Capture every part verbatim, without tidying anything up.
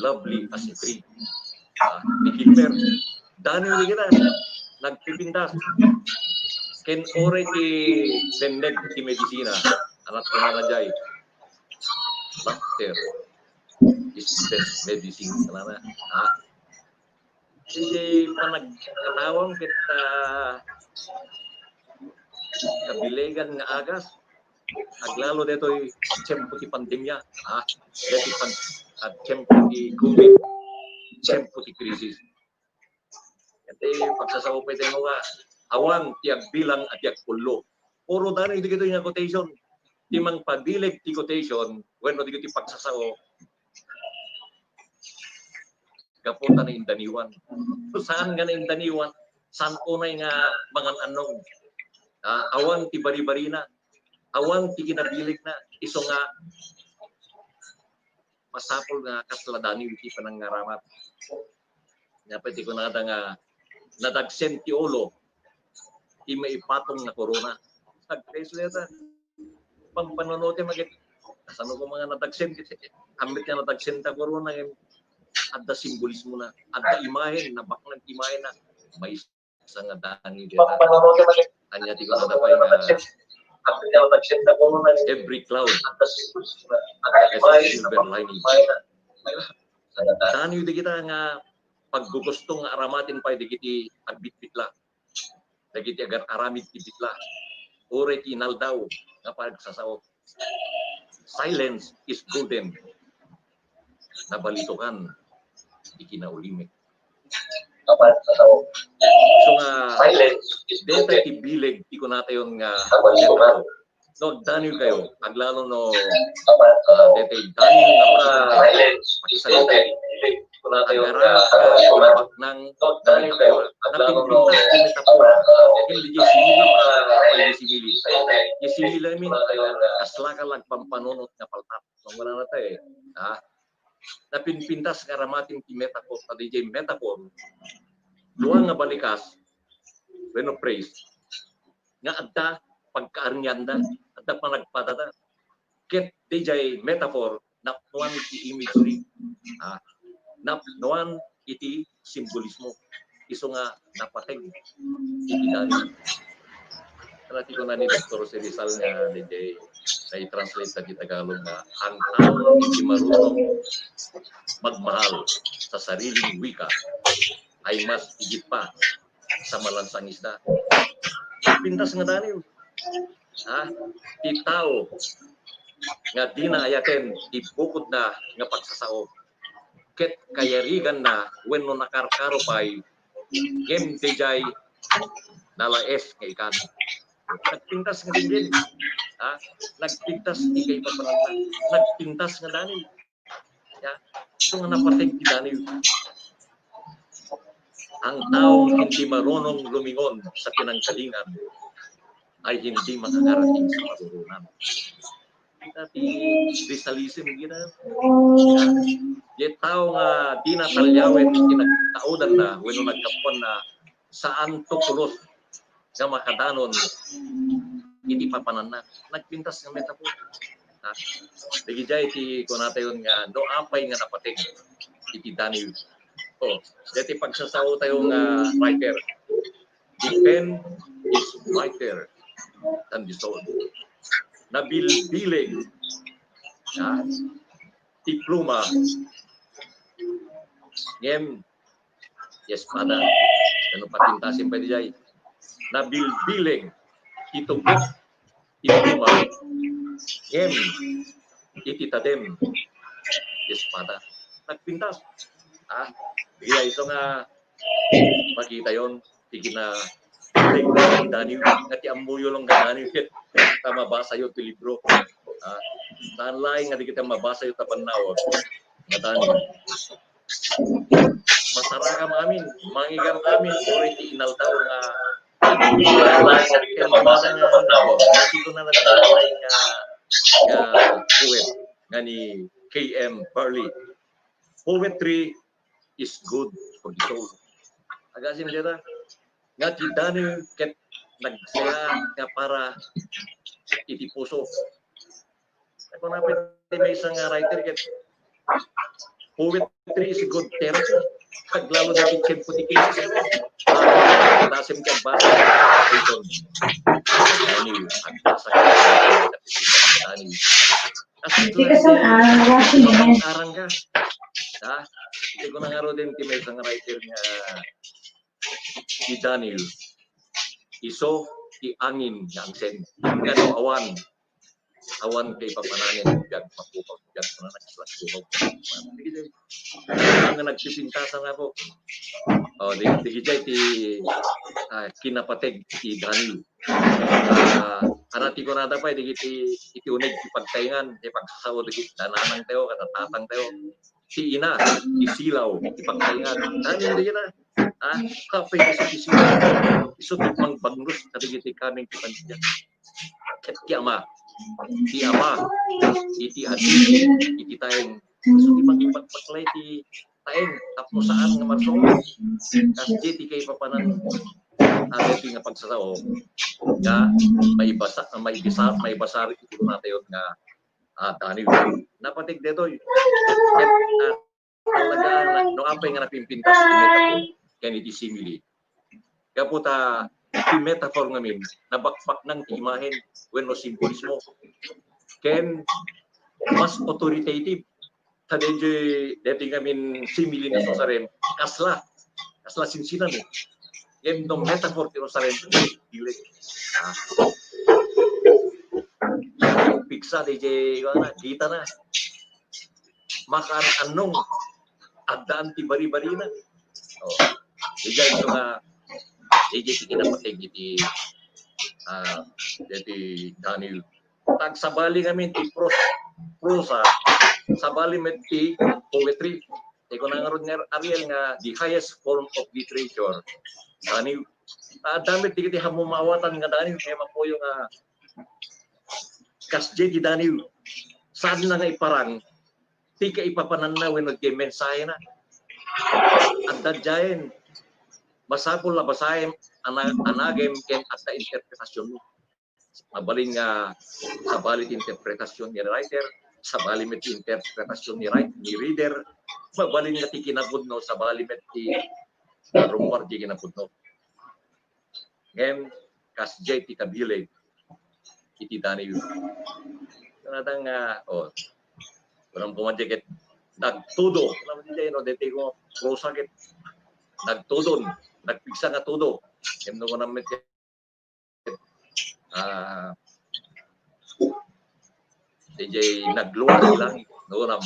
lovely as a tree. Ah, ni Gilbert. Daniel ni kita, nagpipintas. Ken uray ti benneg ti medisina, anak ko na jay. Laughter is best medicine. Ano na? Ah, Iti panagkatawang ket, ah, kabilegan nga agas, aglalo detoy tiempo ti pandemia, ah, detoy pan-, ah, tiempo ti COVID, tiempo ti krisis. Iti pagsasao pay tayo nga, awan ti agbilang a ti agpullo. Puro dani dagitoy nga quotation. Ti mangpabileg ti quotation, wenno dagitoy pagsasao, gapu ta naindaniwan. So, saan nga naindaniwan? Saan unay nga mangan-anong? Ah, awan ti baribarina. Awan ti kinabilegna. Isu nga masapul nga kasla daniw iti panangaramat. Napay ti kunada nga nadagsen ti ulo, ti maipatong nga korona. Nagkaisleta. Pampanunutem ket, kasano ko nga nadagsen ket, ammit nga nadagsen ta korona, ngem adda simbolismo na, adda imahen, nabaknang imahen na, maysa nga dani deta. Ania ti kunada pay nga, every cloud has a silver lining. Dani dagita nga paggugusto nga aramaten pay dagiti agbitbitla. Dagiti agar-aramid ti bitla, uray ti inaldaw nga pagsasao. Silence is golden. Nabalitokan ti kinaulimek. So nga, deta ti bileg ti kunatayon nga metaphor. No, agdaniw kayo. Aglalo no, ah, deta ti daniw nga pakisay-, pakisay. Agaramat ka, mabaknang, napinpintas ti metaphor. Ken diay simili, diay simili. Diay simili, I mean, kasla ka lang pampanunot nga paltat. Ang wala na tayo, eh. Ha? Napinpintas nga aramaten ti metaphor, ta diay metaphor, dua nga balikas, wenno phrase, nga adda pagkaarnianda, adda panagpadada. Ket diay metaphor, napnuan ti imagery. Ah, napnuan iti simbolismo. Isu nga napateg iti daniw. Kala ti kuna ni Doktor Rizal nga diay, na-translate sa Tagalog nga, "Ang tao hindi marunong magmahal sa sariling wika ay mas higit pa sa malansang isda." Pintas nga daniw. Ha? Ti tao nga dina ayaten ti bukodna nga pagsasao, ket kayariganna wenno nakarkaro pay, ngem diay nalaes nga ikan. Nagpintas nga dinggen. Ha? Nagpintas ti kaipapananna. Nagpintas nga daniw. Ya, isu nga napateg ti daniw. Ang taong hindi marunong lumingon sa pinanggalingan ay hindi makakarating sa parurungan. Kita ti Rizalism, kita. Diay tao nga dina talyawen ti nagtaudanna wenno naggapuanna, saan to pulos nga makadanon iti papananna. Nagpintas nga metaphor. Ha? Dagidiay ti kunatayon nga no apay nga napateg iti daniw. O, diay ti pagsasao tayo nga writer. The pen is mightier than the sword. Nabilbiling, ha? Ti pluma, ngem ti espada. Ano, patintasim pa diay? Nabilbiling ti tubok ti pluma, ngem iti tadem ti espada. Nagpintas. Ah, diay isu nga makitayon ti kina-, ti daniw, nga ti ammoyo lang nga daniw, ket ta mabasayo ti libro. Ah, saan laeng nga dagiti mabasayo ta bannaw nga daniw. Masarakam amin, mangigam amin, uray ti inaldaw nga, ken mabasa nga, nasiko na nagsasabi nga, nga poet, nga ni K M Burley. Poetry is good for the soul. Agasem dita, nga ti daniw ket nagsaya nga para iti puso. Ako na pwede may isang, ah, writer ket Poetry is a good therapy. Aglalo na ti tiempo ti cases. Ah, dasem ka basa. Ito. Daniel, agbasa ka. Daniel. Kasi Hindi ka sa, ah, washing machine. Arang ka. Ha? Hindi ko na nga ro din, ti may isang writer nga si Daniel. Iso ti angin nga angsen. Nga no awan. Awan kay papananen, biag makupaw, biag na nagsulat-sulat. Nga nagpipintasan ako. Oh, di, di, di, ti, ah, kinapateg ti Daniel. Ah, ana ti kunada pay, di, ti, iti uneg ti pagtaengan, ti pagsasao, di, dananang tayo, katatatang tayo. Ti ina, ti silaw, ti pagtaengan. Daniel, di na. Ah, kapay iso ti silaw. Iso ti mangbanglos, kadagiti kameng ti pamilya. Ket ti ama, ti ama, iti adi, iti taeng. Isu ti pagpagpaklay ti taeng tapno saan nga marsuot. Kas di ti kaipapanan, ah, ti nga pagsasao nga maibasa, maibasa, maibasar iti kunatayon nga, ah, Daniel. Napateg detoy. Ket, ah, talaga, no apay nga napimpintas ti metaphor ken iti simile. Gapu ta ti metaphor ngamin, nabakbaknang ti imahen wenno simbolismo. Ken mas authoritative. Ta daytoy, daytoy ngamin simile ni Jerusalem, kasla, kasla sinsinan eh. Ngem no metaphor ti Jerusalem, dili. Ah. Piksa, daytoy, wala, kita na. Makaan-annong addaan ti bari-barina. Oh. Diyan ito nga, diyan ti kinapateg iti, ah, iti Daniel. Tagsabali ngamin ti pros-, prosa, sabali met ti poetry. Ti ko nangarod nga Ariel nga the highest form of literature. Daniel. Ah, damit ti, ti hammom maawatan nga Daniel, kaya mapuyo nga kas J T Daniel. Saan na nga iparang ti kaipapananna wenno ti mensahena. Adda diayen, masapul a basaem, ana-, anagem ken adda interpretasionmo. Mabalin nga sabali ti interpretasyon ni writer, sabali met ti interpretasyon ni write-, ni reader, mabalin nga ti kinapudno, sabali met ti narummuar ti kinapudno. Ngem, kas J T kabileg, iti Daniel. Kunada nga, oh, kunam kuman ket nagtudo. Kunam ket, no, deti ko, prosa ket nagtudon, nagpigsa nga tudo. Ken no, kunam met, ah, D J naglua ti langit. No, kunam.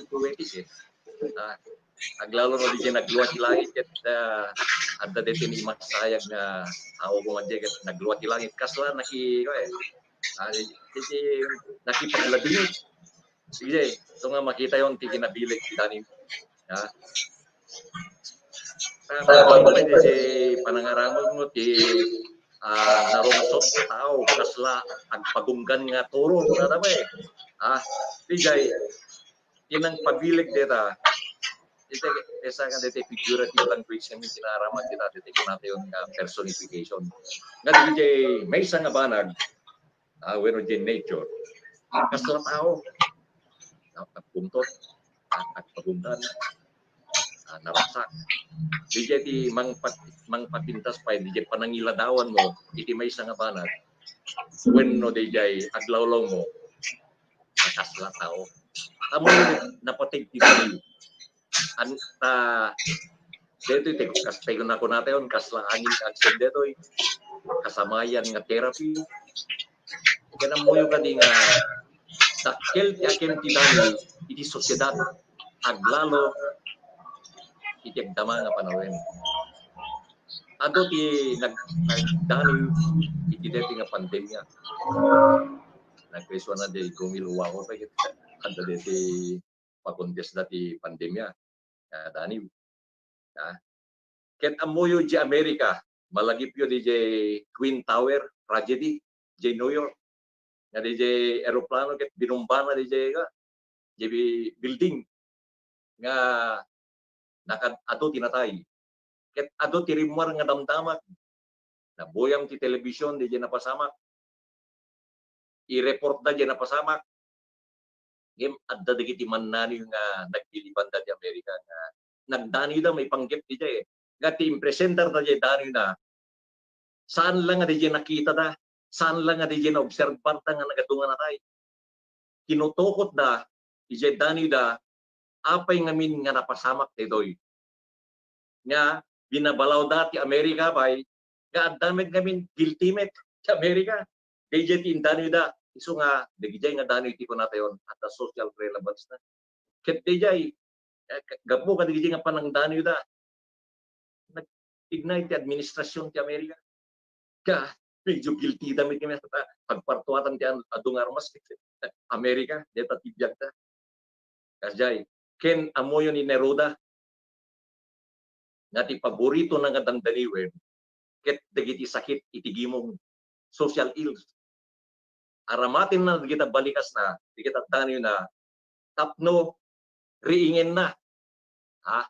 Poetic eh. Ah, aglalo no, D J naglua ti langit ket, ah, adda deti ni masayag nga aw ko man ket naglua ti langit. Kasla naki-, ko eh. Ah, D J nakipagladingit. Sige, so nga makitayon ti kinabileg ti Daniel. Ha? Ah, ano pa, D J, panangaramidmo ti, ah, narungsot a tao, kasla agpagunggan nga turo, kunada pa eh. Ah, D J, ti nangpabileg deta, iti, esa nga deti figurative language nga kinaaramid deta, deti kunatayon nga personification. Nga D J, maysa nga banag, ah, wenno diay nature. Kasla tao. Ah, nagbuntot, ah, nagpagunggan, ah, naragsak. D J ti mangpa-, mangpapintas pay, D J panangiladawanmo, iti maysa nga banag. Wenno D J aglawlawmo, ah, kasla tao. Ammom napateg ti baliw. An-, ta, detoy, te, kas, te, kunatayon, kasla angin nga agsen detoy. Kasamayan nga therapy. Ken ammoyo kadi nga dakkel ti akem ti Daniel iti sosiedad, aglalo iti agdama nga panawen. Adu ti nag-, nagdaniw iti deti nga pandemia. Nagkaisuna di gumiluwako ta ket adda deti pakontesda ti pandemia. Ah, daniw. Ah. Ket ammoyo di Amerika, malagipyo di Twin Tower tragedy, di New York. Nga di eroplano ket binumbana di, ka, di building nga nakad-, adu ti natay. Ket adu ti rimmuar nga damdamag. Nabuyam ti telebision, di napasamak. I-report da di napasamak. Ngem adda dagiti mannaniw nga nagbilibanda ti Amerika nga nagdanewda maipanggep diay. Nga ti impresentarda diay danewna, saan la nga diay nakitada, saan la nga diay naobserbarda nga nagadu nga natay. Kinutukotda, idiay danewda, apay ngamin nga napasamak daytoy. Nga binabalawda ti Amerika pay, nga adda met ngamin guilty met ti Amerika. Daydiay ti indanewda. Isu nga, dagidiay nga danew ti kunatayon, adda social relevance na. Ket daydiay, eh, gapu kadagiti nga panangdanewda, nagtignay ti administrasyon ti Amerika. Ka, medyo guilty da met kami sa pagpartuatan ti an-, adu nga armas. Amerika, deta ti biagda. Kasdiay, ken ammoyo ni Neruda, nga ti paboritona nga dandaniwen, ket dagiti sakit iti gimong, social ills. Aramatenna dagita balikasna, dagita danewna, tapno riingenna, ha?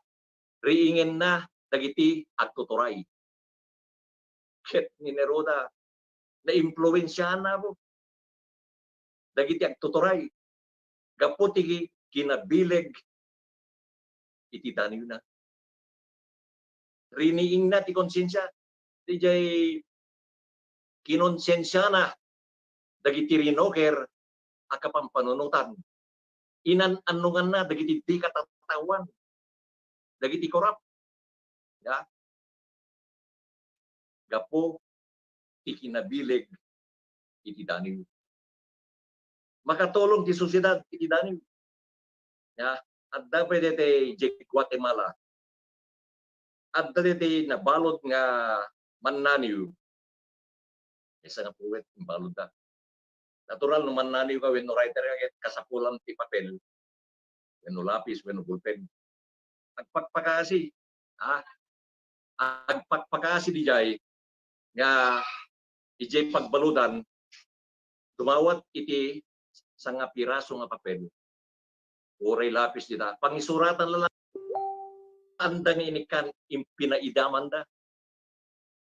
Riingenna dagiti agtuturay. Ket ni Neruda, naimpluensiaanna po dagiti agtuturay gapu ti kinabileg iti danewna. Riniingna ti konsensia, ti jay kinonsensiana dagiti rinoker a kapampanunotan. Inan-annonganna dagiti di katataoan, dagiti korap. Ya. Gapu ti kinabileg iti danewyo. Makatulong ti sosiedad iti danewyo. Ya, adda pay daytoy idiay Guatemala. Adda daytoy nabalud nga mannaniw. Maysa nga poet, imbaludda. Natural, no mannaniw ka wenno writer ka, ket kasapulan ti papel, wenno lapis, wenno ballpen. Agpakpakasi, ha? Agpakpakasi diay nga idiay pagbaludan, dumawat iti sangapiraso nga papel, uray lapis dita. Pangisuratan la lang, anda nga inikkan, impinaidamanda.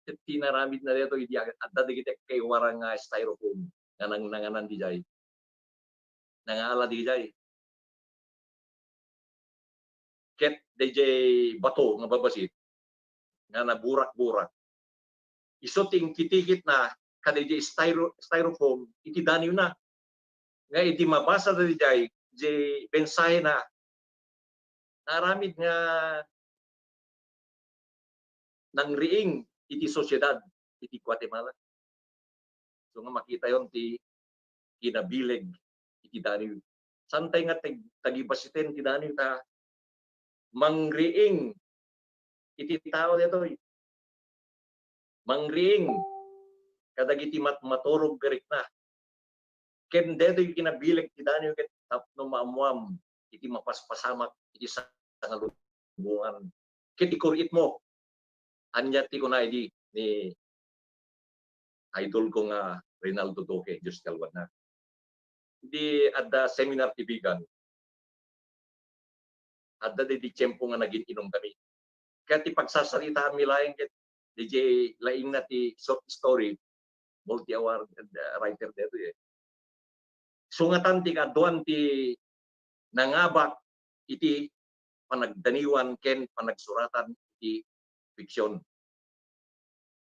Ket tinaramidna daytoy idi ag-, adda dagiti kaiwara nga styrofoam nga nangnanganan diay. Nangala diay. Ket daydiay bato nga babasit nga naburak-burak, isu ti inkitikitna kadaydiay styro-, styrofoam iti danewna. Nga idi mabasa daydiay, di mensahena, naaramid nga nangriing iti sosiedad iti Guatemala. So nga makitayon ti kinabileg iti danewyo. Saantay nga tag-, tagibasiten ti danewyo ta mangriing iti tao daytoy. Mangriing kadagiti mat-, maturog nga rikna. Ken daytoy kinabileg ti danewyo ket tapno maammuam iti mapaspasamak iti sangalubongan. Ket ikuri-itmo, ania ti kuna idi ni idol ko nga Reynaldo Duque, Dios kalwadna. Idi adda seminar ti Vigan, adda daydi tiempo nga nagin-inumkami. Ket ti pagsasaritaanmi laeng ket daydi laingna ti short story, multi-award, uh, writer daytoy, eh. Sungatan ti kaaduan ti nangabak iti panagdaniwan ken panagsuratan iti fiction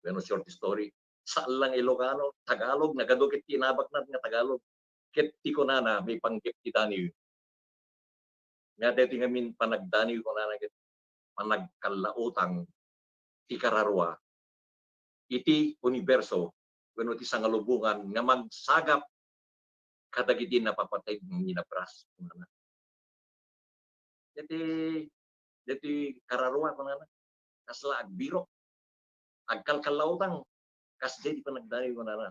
wenno short story. Saan lang Ilocano, Tagalog, nagadu ket ti inabakna nga Tagalog. Ket ti kunana, maipanggep ti danewyo. Nga daytoy ngamin panagdanewyo, kunana ket panagkallautang ti kararua iti uniberso wenno ti sangalubongan nga magsagap kadagiti napapateg nga inabras, kunana. Daytoy, daytoy kararua, kunana. Kasla agbirok. Agkalkallautang. Kasdiay ti panagdanewyo, kunana.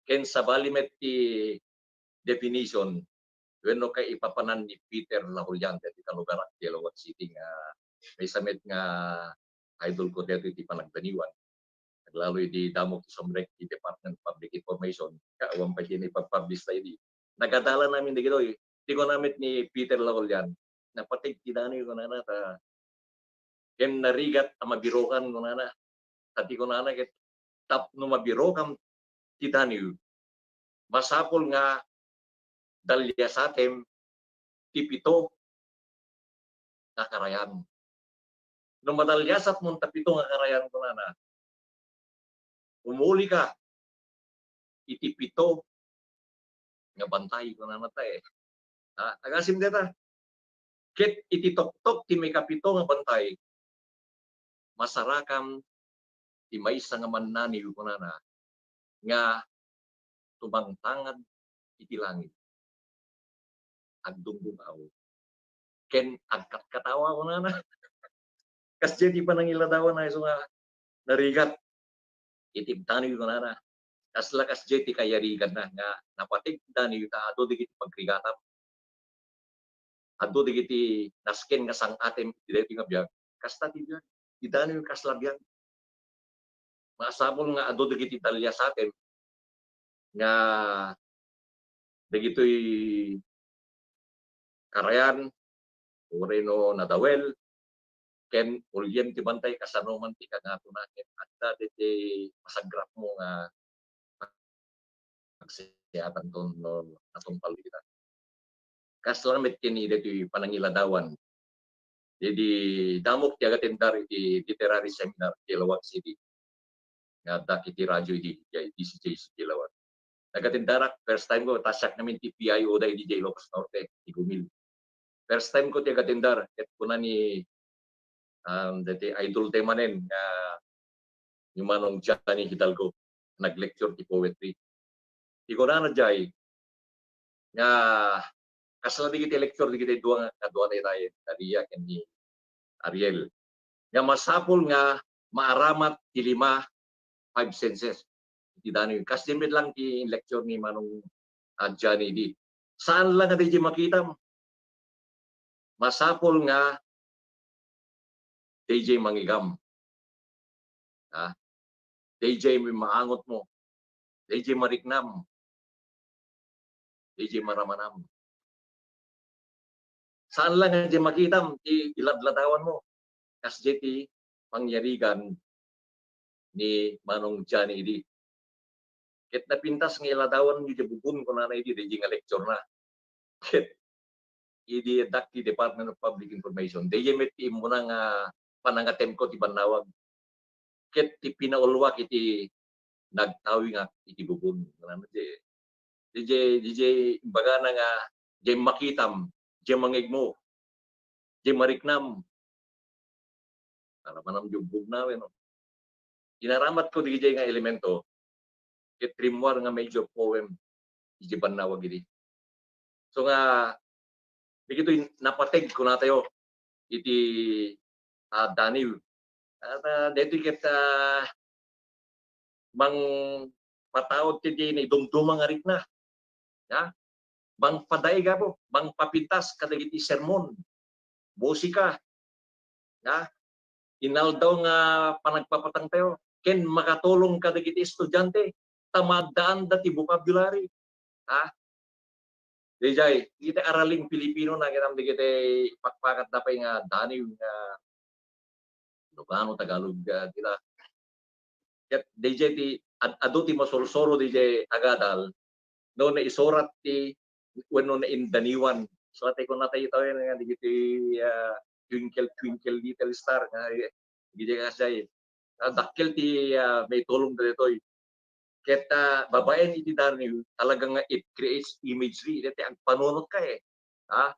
Ken sabali met ti definition wenno kaipapanan ni Peter Lahulian daytoy kalugarak ti Alojuan City nga maysa met nga idol ko daytoy ti panagdaniwan. Aglalo idi damok ti sumrek ti Department of Public Information, awan pay siya ipag-publish ta idi. Nagadalanamin dagitoy. Ti kuna met ni Peter Lahulian, napateg ti danewyo, kunana, ta ken narigat a mabirokan, kunana. Ta ti kunana ket tapno mabirokam ti danewyo, masapul nga daliasatem ti pito nga karayan. No madaliasatmo ta pito nga karayan, kunana, umulika iti pito nga bantay, kunana ta, eh. Ha, agasem dayta. Ket iti toktok ti maikapito nga bantay, masarakam ti maysa nga mannaniw, kunana, nga tumangtangad iti langit. Agdungdungaw ken agkatkatawa, kunana. Kasdiay ti panangiladawan, isu nga narigat iti daniw, kunana. Kasla kasdiay ti kayariganna nga napateg daniw ta adu dagiti pagrigatan. Adu dagiti nasken nga sang-atem iti daytoy nga biag. Kasta ti biag. Ti daniw kasla biag. Masapul nga adu dagiti daliasatem nga dagitoy karayan, uray no nadawel, ken uliem ti bantay kasano man ti kangatona, ket adda daytoy masagrapmo nga agsiatanton no natungpal kita. Kasla met ken daytoy panangiladawan. Idi damok ti agatendar iti literary seminar ti Laoag City nga adda iti radio idi, D C J C ti Laoag. Nagatendarak, first time ko, ta siak ngamin ti P I O da idi Ilocos Norte, ti Gumil. First time ko ti agatendar, ket kuna ni, um, daytoy idol tayo manen nga ni Manong Johnny Hidalgo, nag-lecture ti poetry. Ti kunana jay nga kasla dagiti lecture dagiti dua nga, nga dua nga itayen, Dalia ken ni Ariel, nga masapul nga maaramat ti lima, five senses iti daniw. Kasdiay met lang ti lecture ni Manong, ah, Johnny idi. Saan lang nga dayjay makitam. Masapul nga dayjay mangigam. Ha? Dayjay maangotmo. Dayjay mariknam. Dayjay maramanam. Saan lang nga dayjay makitam ti iladladawanmo. Kasdiay ti pangyarigan ni Manong Johnny idi. Ket napintas nga iladawanyo diay bubon, kunana idi, dayjay nga lecture na. Ket idi addak ti Department of Public Information, dayjay met ti immuna nga panangatemko ti bannawag. Ket ti pinauluak iti nagtawingak iti bubon. Kunana, dayjay, dayjay, dayjay imbagana nga, dayjay makitam, dayjay mangigmo, dayjay mariknam. Para manam di ubbog na, no? Inaramatko dayjay nga elemento, ket rimmuar nga major poem iti bannawag idi. So nga, dagitoy napateg kunatayo iti, ah, daniw. At, ah, daytoy ket, ah, mangpataud ti di naidumduma nga rikna. Ya? Mangpadaig, apo, mangpapintas kadagiti sermon, musika, ya? Inaldaw nga panagpapatangtayo, ken makatulong kadagiti estudiante ta maaddaanda ti vocabulary. Ha? Dayjay, iti araling Pilipino, nakinam dagiti pakpakatda pay nga daniw nga Ilocano, Tagalog, ah, dita. Ket dayjay ti ad-, adu ti masursuro dayjay agadal no naisurat ti wenno naindaniwan. So, ati kunatayo tawen nga dagiti, ah, twinkle, twinkle, little star nga, eh, dagiti kasjay. Ah, dakkel ti, ah, maitulong daytoy. Ket, ah, babaen iti daniw, talaga nga it creates imagery. Dayjay agpanunotka, eh. Ha?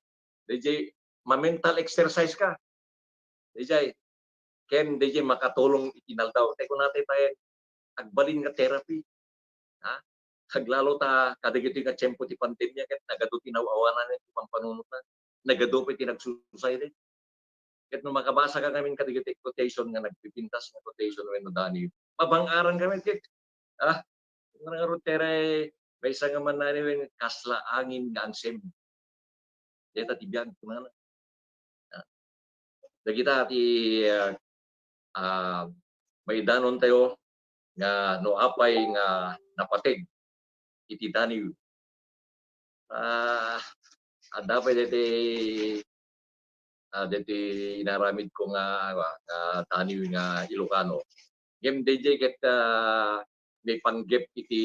Dayjay ma-mental exercise ka. Dayjay, ken dayjay makatulong iti inaldaw. Tay kunatayo tayen, agbalin nga therapy. Ha? Aglalo ta kadagitoy nga tiempo ti pandemia, ket nagadu ti naaw-awanan ti pampanunotna. Nagadu pay ti nagsusay. Ket no makabasa ka ngamin kadagiti quotation nga nagpipintas nga quotation wenno daniw, mabang-aran kami ket, ah, nga ngarud, teray, maysa nga mannaniw nga kasla angin nga angsem. Dayta ti biag, kunana. Ah, dagita ti, ah, ah, maidanontayo nga no apay nga napateg iti daniw. Ah, adda pay daytoy, ah, daytoy inaramidko nga, ah, nga daniw nga Ilocano. Ngem dayjay ket, ah, maipanggep iti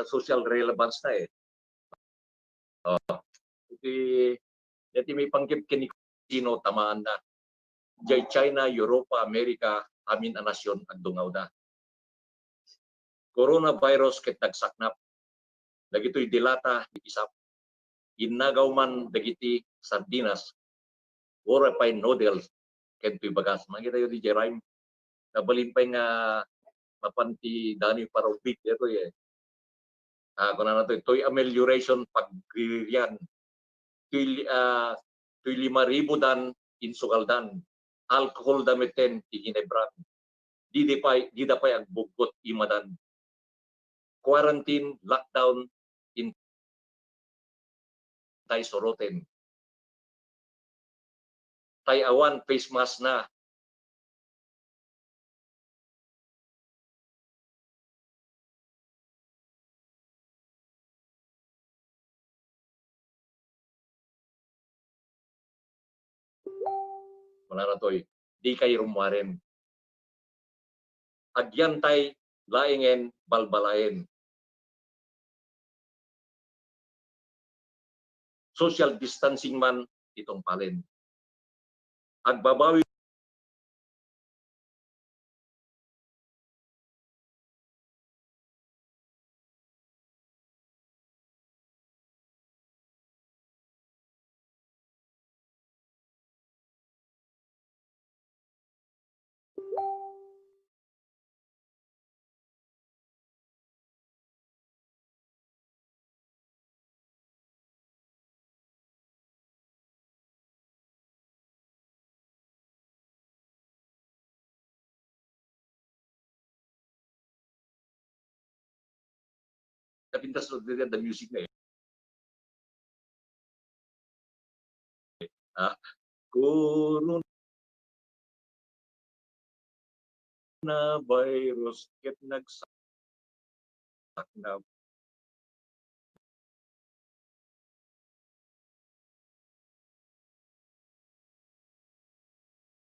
social relevance na eh. Oh. Iti, iti maipanggep ken ni Sino tamaanna. Jay China, Europa, Amerika, amin a nasion agdungawda. Coronavirus ket nagsaknap. Dagitoy delata, di isap. Innagaw man dagiti sardinas, uray pay noodles, ken toy bagas. Makitayo di Jerome, nabalin pay nga mapan ti Danny Parobit, detoy eh. Ah, kunana toy, toy amelioration, paggirian. Toy, ah, toy lima ribu dan, insugaldan. Alcohol da metten, ti ginebran. Di, di pay, di da pay agbuggot imadan. Quarantine, lockdown, in tay suroten. Tay awan face mask na. Kunana toy, di kay rummuaren. Agyantay laengen balbalaen. Social distancing man ti tungpalen. Agbabawi Napintas na the music na eh. Ah, coronavirus ket nagsaknap.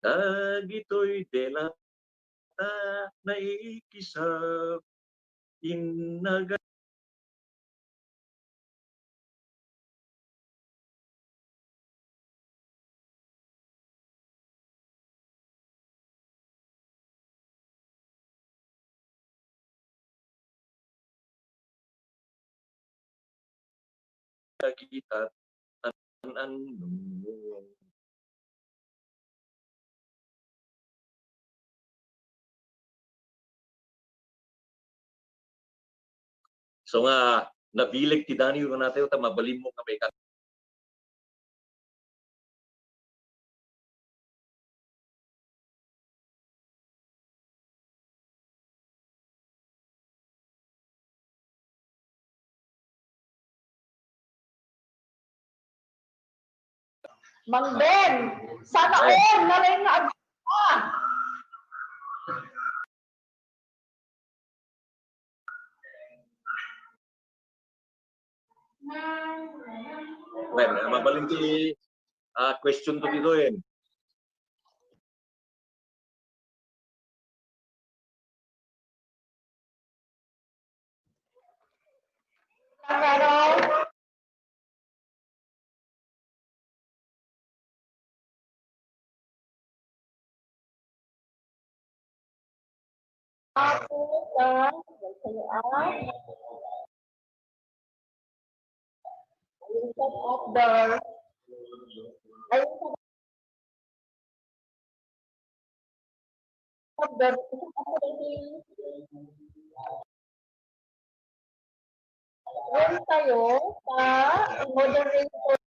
Dagitoy delata naikisap, innaga dagita an-anno. So nga, nabileg ti Danny, kunatayo, ta mabalinmo nga may ka- Mang Ben, sana all na rin nga ag-, ah. Wen, ah, mabalin ti, ah, question to dito, eh. Pero, Ako sa, sa, ah, ayun sa outdoor. Ayun sa outdoor. Ayun tayo sa moderator.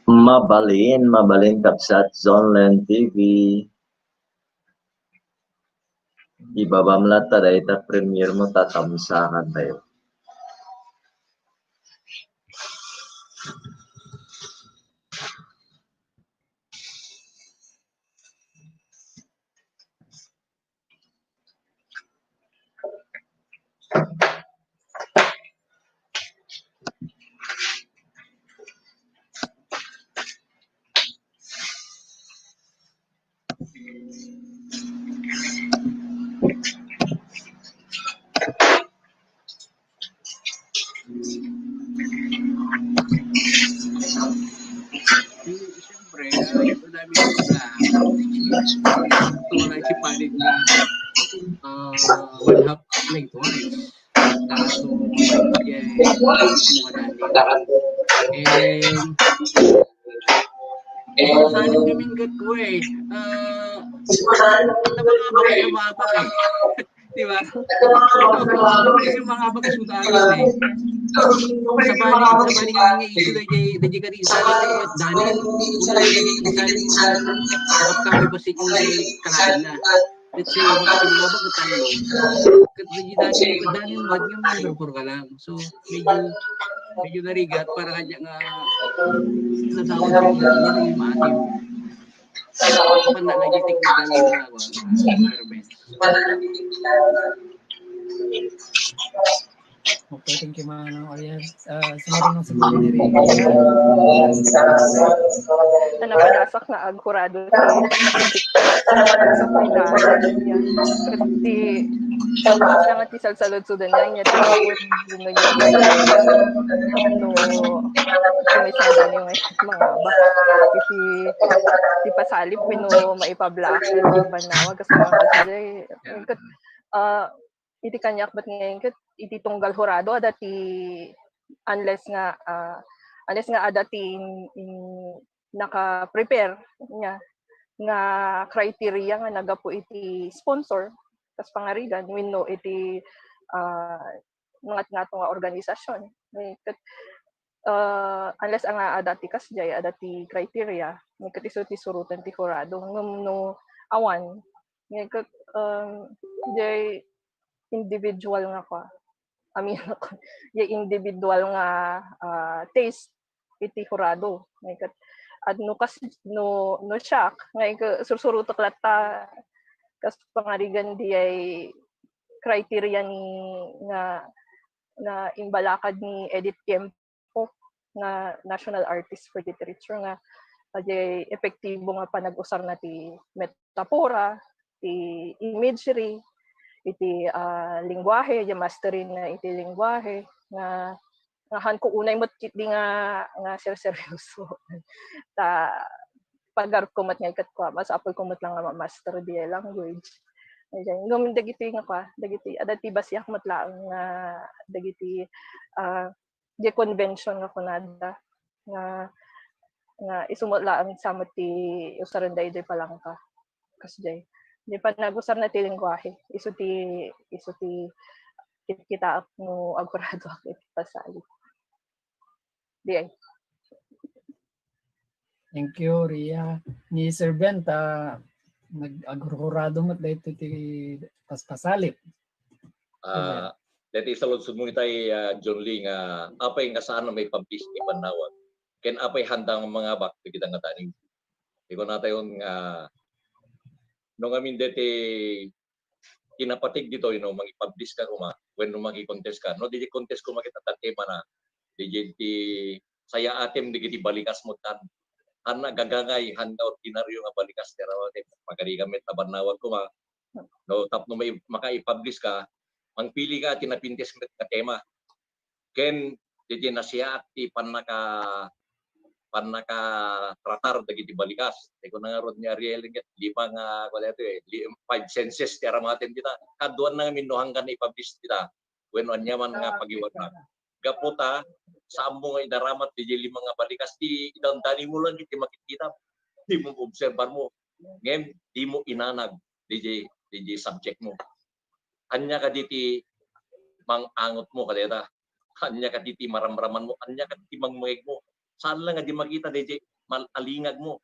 Mabalin, mabalin, kabsat, Zonlen T V. Ibabam latta dayta premiere mo, tatamsakan tayo. Siyempre, ah, madami na. Ito na si Panig na, ah, one half lengthwise. Kaso, yeah, mga dati. And, eh, masanib kami ng gatwa eh. Ah, nabangabak, nabangabak eh. Di ba? Yung mga bakasyon tayo eh. Sabali, sabali kami nga issue na jay, na jay kanisa, Dani. Una na jay kanisa, kami pa si Kuya Kalana. Let's say, mga pinabag na tayo. Kat na jay Dani, Dani, wag yung number four ka lang. So, medyo, medyo narigat para kanya nga, natawag yung, yung maatim. Kapan na lagi technical nga, ah, environment. Okay, thank you, Manong Ariel. Ah, sumunod na si Manong Enrique. Ano ka, dasak na aghurado sa pagdaan niya. Kasi, siya nga ti salsaludsudan niya, niya, ti, no, no, no, may sanda niya nga mga ba. Iti, ti pasalip, no, maipablaak, ti bannawa, kasi mga kasi, ah, iti kaniak, bat ngayon ket iti tunggal hurado, adda ti, unless nga, ah, unless nga adda ti in, in, naka-prepare nga, nga criteria nga naggapu iti sponsor, kas pangarigan, wenno iti, ah, ngat-ngato nga organisasyon. Ket, ah, unless nga adda ti kasjay, adda ti criteria, ket isu ti suroten ti hurado. Ngem no awan, ket, um, jay individual nga kua, amin, jay individual nga, ah, taste iti hurado. Ket, at no kas-, no, no siak, nga ket sursurotek latta kas pangarigan diay criteria ni nga, nga imbalakad ni Edith Tiempo nga National Artist for Literature nga, ah, jay epektibo nga panag-usarna ti metapora, ti imagery, iti, ah, lengguahe, jay mastery na iti lengguahe nga, nga hanko unay met ketdi nga, nga serseryoso. Ta, pagarupko met nga ket kua, masapulko met lang nga ma-master diay language. Ayan. Ngem dagiti nga kua, dagiti, adda ti basiak met laeng nga dagiti, ah, di convention nga kunada nga, nga isu met laeng sa met ti usarenda idiay palangka. Kasjay. Di panag-usarna ti lengguahe. Isu ti, isu ti kitkitaak no aguradoak iti pasalip. Diay. Thank you, Ria. Ni Sir Ben, ta nag-, aghurhurado met daytoy ti paspasalip. Ah, daytoy saludsodmo itay, ah, John Lee, nga apay nga saan a maipublish ti bannawag? Ken apay haanda nga mangabak dagita nga danim? Ti kunatayon nga, no ngamin daytoy kinapatig ditoy, no, mangipublish ka koma, wenno mangi-contest ka. No, diay contest koma ket adda temana. Diay ti sayaatem dagiti balikasmo tan. Haanna gagangay, haanna ordinaryo nga balikas ti aramidem. Pagarigan met a bannawag koma. No, tapno mai-, makaipublish ka, mangpili ka ti napintas met nga tema. Ken diay nasiaak ti pannaka-, pannakatratar dagiti balikas. Ti kuna ngarud ni Ariel ket lima nga, kuan daytoy, eh, li-, five senses ti aramatem dita. Kaduanna ngamin no haanka ipublish dita. Wenno ania man nga pagiwanna. Gapu ta, saanmo nga inaramat diay lima nga balikas, ti idandanimmo lang iti makitkitam. Dimo obserbarmo. Ngem, dimo inanag diay, diay subjectmo. Ania kadi ti mang-angotmo kadayta? Ania kadi ti maramramanmo? Ania kadi ti mangmangegmo? Saan lang nga di makita, di, di, mal-, alingag mo.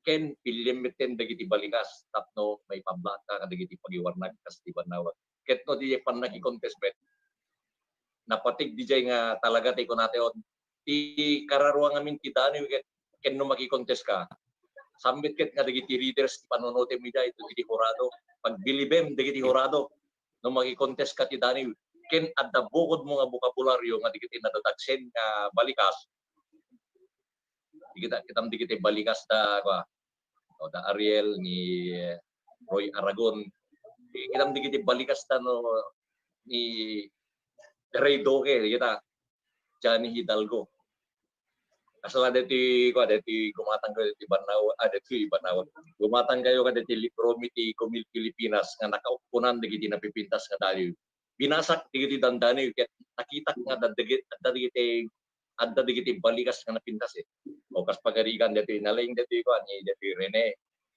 Ken, piliem metten dagiti balikas tapno maipablaak ka kadagiti pagiwarnag kas ti bannawag. Ket no diay pannakikontest met, napatig diay nga talaga ti kunatayon, ti kararua ngamin ti daniw ket ken no makikontest ka, saan met ket nga dagiti readers ti panunotem idiay, dagiti hurado, pagbilibem dagiti hurado, no makikontest ka ti daniw, ken adda bukodmo nga bokabulario nga dagiti nadadagsen nga balikas, Di kita, kitam di kita balikas da, kua, o, da Ariel, ni Roy Aragon. Di kitam di kita balikas da, no, ni Ray Doke, di kita, Johnny Hidalgo. Kasla deti, kua, deti gumatang kayo deti Banaw, ah, deti Banaw. Gumatang kayo ka deti libro mi ti Kumil Pilipinas nga nakaukkunan dagiti napipintas nga daliw. Binasak dagiti dandani, ket nakitak nga adda dagiti, adda dagiti adda dagiti balikas nga napintas, eh. O kas pagarigan daytoy, nalaing daytoy kuan, ni daytoy Rene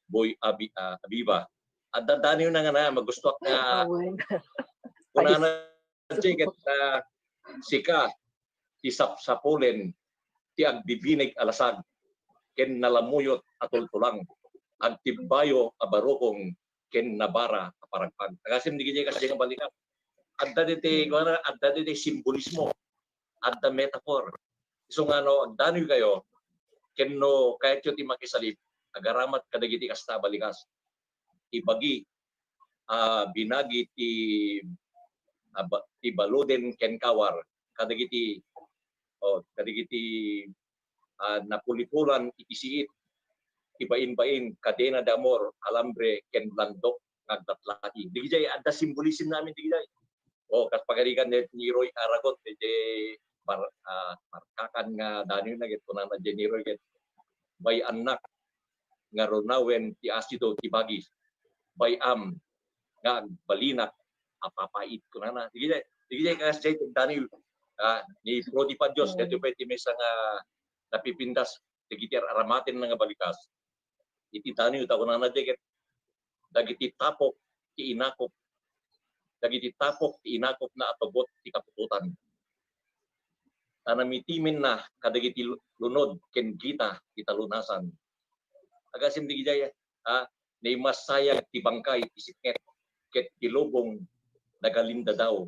Boy Abi-, ah, Abiba. Adda daniw na nga na, magustuak nga Awen. Kunana, Jay, ket, ah, sika, ti sapsapulen, ti agbibinig a lasag, ken nalamuyot a tultulang, agtibbayo a barukong, ken nabara a paragpag. Agasem di kanya kasi nga balikan. Adda diti, kuana, adda diti simbolismo. Adda metaphor. Isu nga no agdaniw kayo, ken no kayatyo ti makisalip, agaramat kadagiti kasta a balikas. Ibagi, ah, binagi ti, ah, ba-, ti baluden ken kawar kadagiti, o, kadagiti, ah, napulipulan iti siit, ti bain-bain, kadena de amor, alambre, ken landok nga aglatlati. Digijay adda symbolism namin digijay. O, kas pagarigan ni, ni Roy Aragon, digijay mar-, ah, markakan nga daniw na, ket kunana diay ni Roy, ket, "Bay-annak nga runawen ti asido ti bagis. Bay-am nga agbalinak a papait," kunana. Digijay, digijay kas jay daniw, ah, ni Prodi Padios, daytoy pay ti maysa nga napipintas dagiti ar-aramatenna nga balikas. Iti daniw, ta kunana diay ket, dagiti tapok ti inakop, dagiti tapok ti inakopna a tubot ti kaputotan. Ta namitimenna kadagiti lu-, lunod ken gita ti talunasan. Agasem digijay, a, naimassayag ti bangkay iti sipnget, ket ti lubong nagalindadaw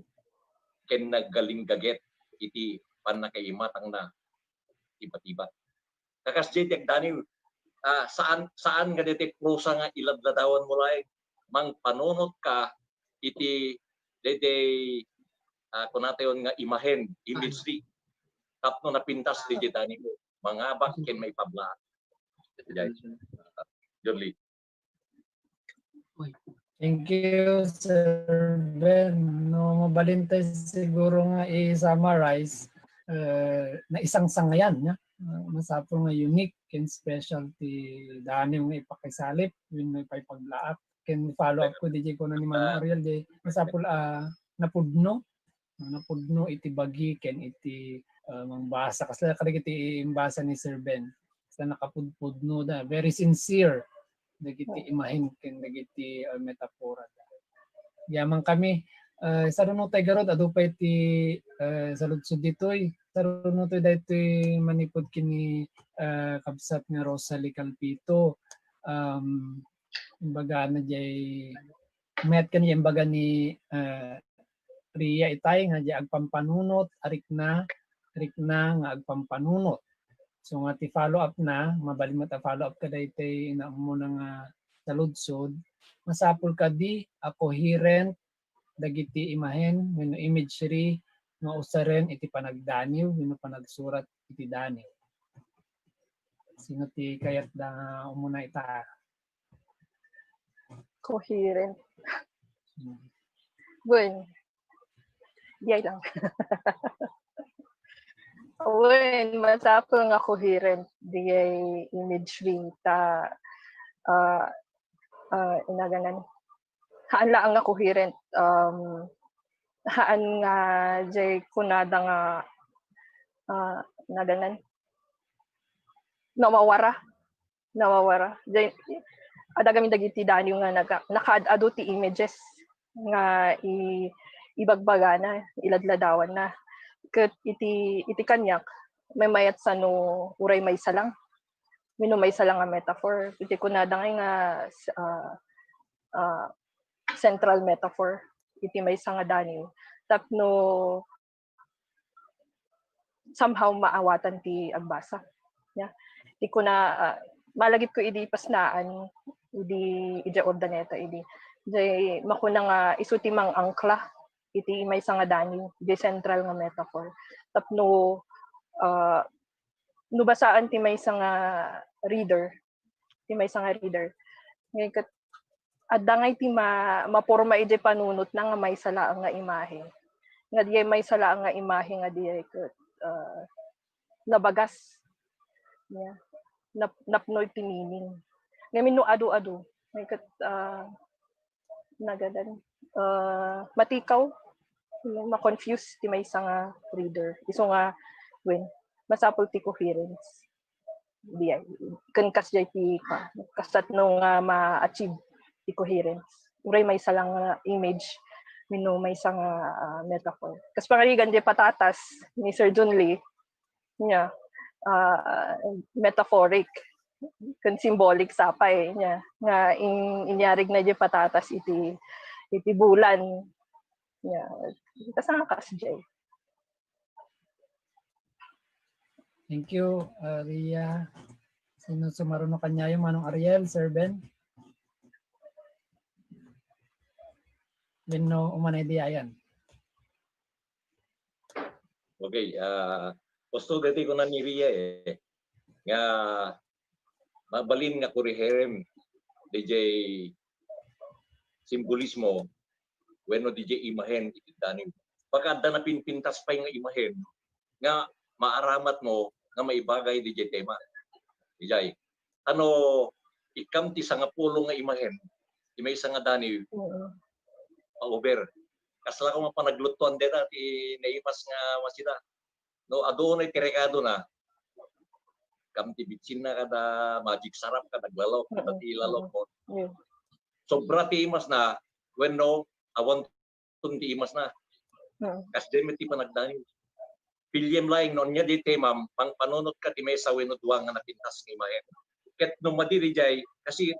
ken naggalinggaget iti pannakaimatangna ti batibat. Kakasdiay ti agdaniw, ah, saan, saan nga daytoy prosa nga iladladawanmo laeng, mangpanunot ka iti daytoy, ah, kunatayon nga imahen, imagery, tapno napintas daytoy daniw, mangabak ken maipablaak. Daytoy, ah, Jorly. Thank you, Sir Ben. No, mabalin tayo siguro nga i-summarize, eh, naisangsangayan, no? Ah, masapul nga unique and special ti daniw nga ipakisalip, wenno ipaipablaak. Ken follow up ko, D J, kuna ni Ma'am Ariel, di masapul, ah, napudno, no, napudno iti bagi ken iti, ah, mangbasa. Kasla kadagiti imbasa ni Sir Ben. Kasla nakapudpudno da, very sincere dagiti imahen ken dagiti, ah, metapora da. Yaman kami, ah, saruno tay garud, adu pay ti, ah, saludsod ditoy. Saruno tay daytoy manipud ken ni, ah, kabsat nga Rosalie Calpito. Um, imbaga na jay met ken imbaga ni, ah, Ria itay nga diay agpampanunot, arikna, arikna nga agpampanunot. So nga ti follow up na, mabalin met a follow up kadaytoy inammona nga saludsod, masapul kadi a coherent dagiti imahen wenno imagery nga usaren iti panagdaniw wenno panagsurat iti daniw. Sino ti kayat da nga umuna ita? Coherent. Hmm. Wen. Diay lang. Wen, masapul nga coherent diay imagery ta, ah, ah, inagangan. Haan laeng nga coherent, um, haan nga diay kunada nga, ah, inagangan. Nawawara. Nawawara. Diay, adda gamin dagiti daniw nga naga-, nakaad-adu ti images nga i-, ibagbagana, iladladawanna. Ket iti, iti kaniak, maymayat sa no uray maysa lang. Wenno maysa lang nga metaphor. Iti kunada ngay nga, ah, ah, central metaphor iti maysa nga daniw. Tapno somehow maawatan ti agbasa. Ya. Iti kuna, ah, malagipko idi pasnaan, idi, idi Urdaneta, idi. Jay makuna nga isu ti mangangkla iti maysa nga daniw, di central nga metaphor. Tapno, ah, no basaan ti maysa nga reader, ti maysa nga reader. Ngay ket, adda ngay ti ma-, maporma idiay panunotna nga maysa laeng nga imahe. Nga diay maysa laeng nga imahe nga diay ket, ah, nabagas. Yeah. Nap-, napno iti meaning. Ngamin no adu-adu. Ngay ket, ah, nagadan, ah, matikaw, ma-confuse ti maysa nga reader. Isu nga, wen, masapul ti coherence. Diay, ken kasdiay ti, ka-, kasatno nga ma-achieve ti coherence. Uray maysa lang nga image, wenno maysa nga, ah, metaphor. Kas pangarigan diay patatas ni Sir John Lee, niya, ah, metaphoric, ken symbolic sa pay, niya, nga in-, inyarigna diay patatas iti, iti bulan. Niya, kasano kasdiay? Thank you, uh, Ria. Sino sumaruno kaniayo, Manong Ariel, Sir Ben? Wenno umanay diay ayan? Okay, ah, gusto dati ko na ni Ria eh, nga mabalin nga kuriherem diay simbolismo wenno diay imahen iti daniw. Baka adda napinpintas pay nga imahen nga maaramatmo nga maibagay diay tema. Diay. Ano, ikkam ti sangapulo nga imahen, ti maysa nga daniw, Oo. pa-over. Kasla ko mapanaglutuan deta ti naimas nga masida. No, adunay ti rekadona. Kam ti bitsinna kada magic sarap kada aglalawag kada Oo, ti lalawag mo. Yeah. Sobra ti imasna wenno awan ton ti imasna. Oo. Kasdiay met ti panagdaniw. Piliem laeng no ania diay temam, mangpanunotka ti maysa wenno dua nga napintas nga imahen. Ket no madi diay, kasi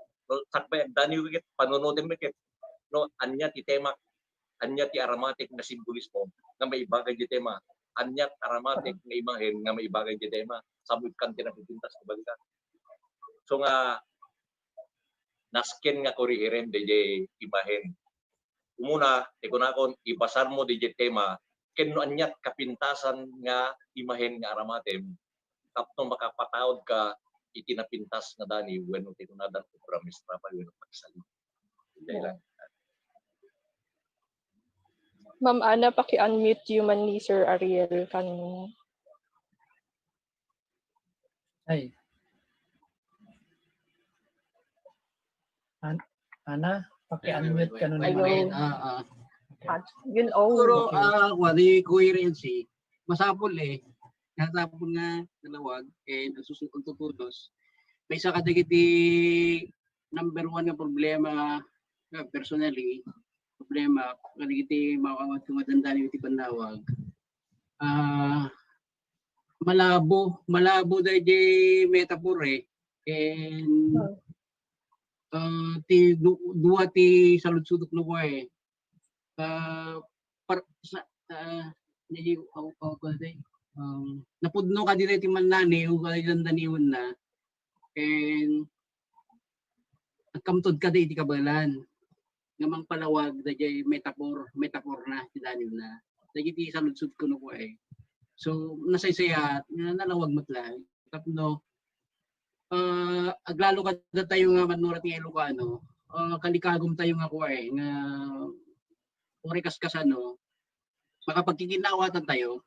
sakbay agdaniw ket panunotem ket no ania ti tema, ania ti aramatek nga simbolismo nga maibagay diay tema, ania ti aramatek nga imahen nga maibagay diay tema, sa mo ikkan ti napintas nga balikan. So nga, nasken nga kuriherem diay imahen. Umuna, ti kunakon, ibasarmo diay tema, ken no aniat kapintasan nga imahen nga aramatem, tapno makapataudka iti napintas nga daniw wenno ti kunadan obra maestra pay wenno pagsali. Diay lang. Ma'am Ana, paki-unmute you man ni Sir Ariel kanini. Ay. An-, Ana, paki-unmute ka no Ayun. naman. Ah, ah. Ah, yun, oh. Siguro, Okay. Ah, kuwan, di coherency. Masapul eh. Masapul nga nalawag and ang susunod ang tutulos. Maysa kadagiti number one nga problema, ah, personally, problema kadagiti maawat ko nga dandani iti panawag. Ah, malabo, malabo daydi metaphor eh. And Hmm. ah, ti du-, dua ti saludsodok no kua eh. Ah, par-, sa, ah, nagi-, aw, aw, aw, day. Um, napudno kadi ti mannaniw, kadi dandaniwenna. And agkamtod kadi iti kabaelan nga mangpalawag daydiay metaphor, metaphor na ti daniwna. Dagiti saludsodko no kua eh. So, nasaysayaat nga nalawag met laeng. Tapno, ah, aglalo kadatayo nga mannurat nga Ilocano, ah, kalikagum tayo nga kua eh, nga uray kaskasano, makapagkikinnaawatan tayo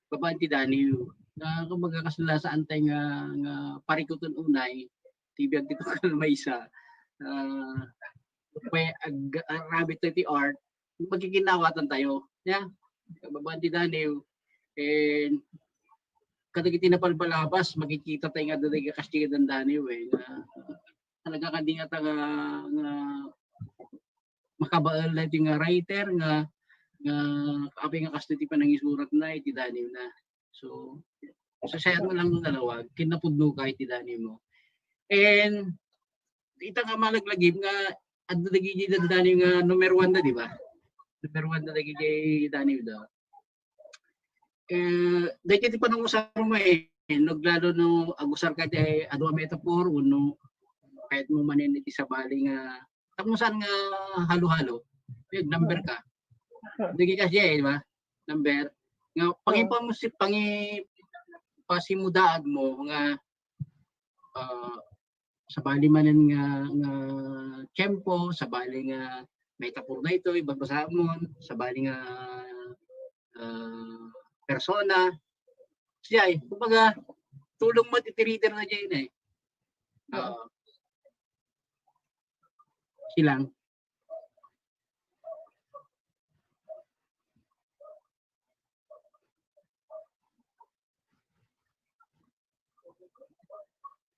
babaen ti daniw. Nga kumbaga kasla saan tayo nga, nga parikuten unay, ti biag ti tunggal maysa. Ah, kua ag-, aramid tayo ti art, magkikinnaawatan tayo. Ya, babaen ti daniw. And kadagiti napalpalabas, makikita tayo nga dagiti kastigan daniw eh. Nga, talaga kadi nga taga, nga makabael na iti nga writer nga, nga apay nga kasto ti panangisuratna iti daniwna. So, Sa sayan mo lang nalawag, kinapudno ka iti dani mo. And ita nga malaglagip nga adda dagiti dandani nga number one da, di ba? Number one da dagiti dani da. Eh, dagiti panangusar mo eh, naglalo no agusar ka ti adu a metaphor wenno kayat mo manen iti sabali nga tapno saan nga halo-halo, yun, number ka. Dagiti kasi, di ba? Number. Nga, pangipamusi-, pangi-, pasimudaag mo nga, ah, sabali manen nga, nga tiempo, sabali nga metaphor na ito, ibabasa mo, sabali nga, ah, persona. Siya, eh, kumbaga, tulong mo, titiritir na dyan eh. Oo. Silang.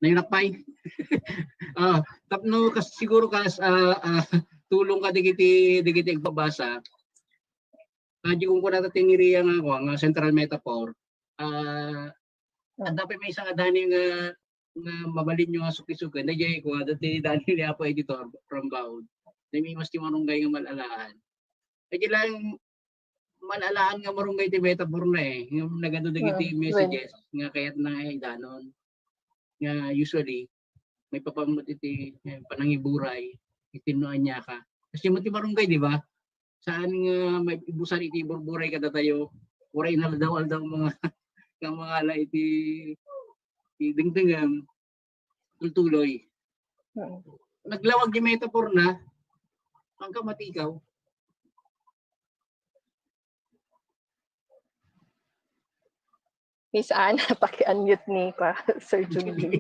Nangilak pay. Ah, tapno kas-, siguro kas, ah, ah, tulong ka dagiti, dagiti agbabasa. Ah, di ko kunata tiniriya nga, kua, nga central metaphor. Ah, adda pay maysa nga dani nga, nga mabalinyo nga suki-suki. Dayjay kua, dati dani ni Apo Editor from Baud. Daymi mas ti marunggay nga mal-alaan. Kaya lang, mal-alaan nga marunggay ti metaphor na eh. Yung nagano dagiti messages nga kayat na nga idanon. Nga usually, maipapan met iti, eh, panangiburay, iti no ania ka. Kasi mo ti marunggay, di ba? Saan nga maibusar iti burburay kadatayo? Uray na daw aldaw mga, nga mga ala iti, iti dengdengem, tultuloy. Naglawag di metaphor na, ang kamatikaw. Miss Anne, paki-unmute ni pa, Sir Junjun.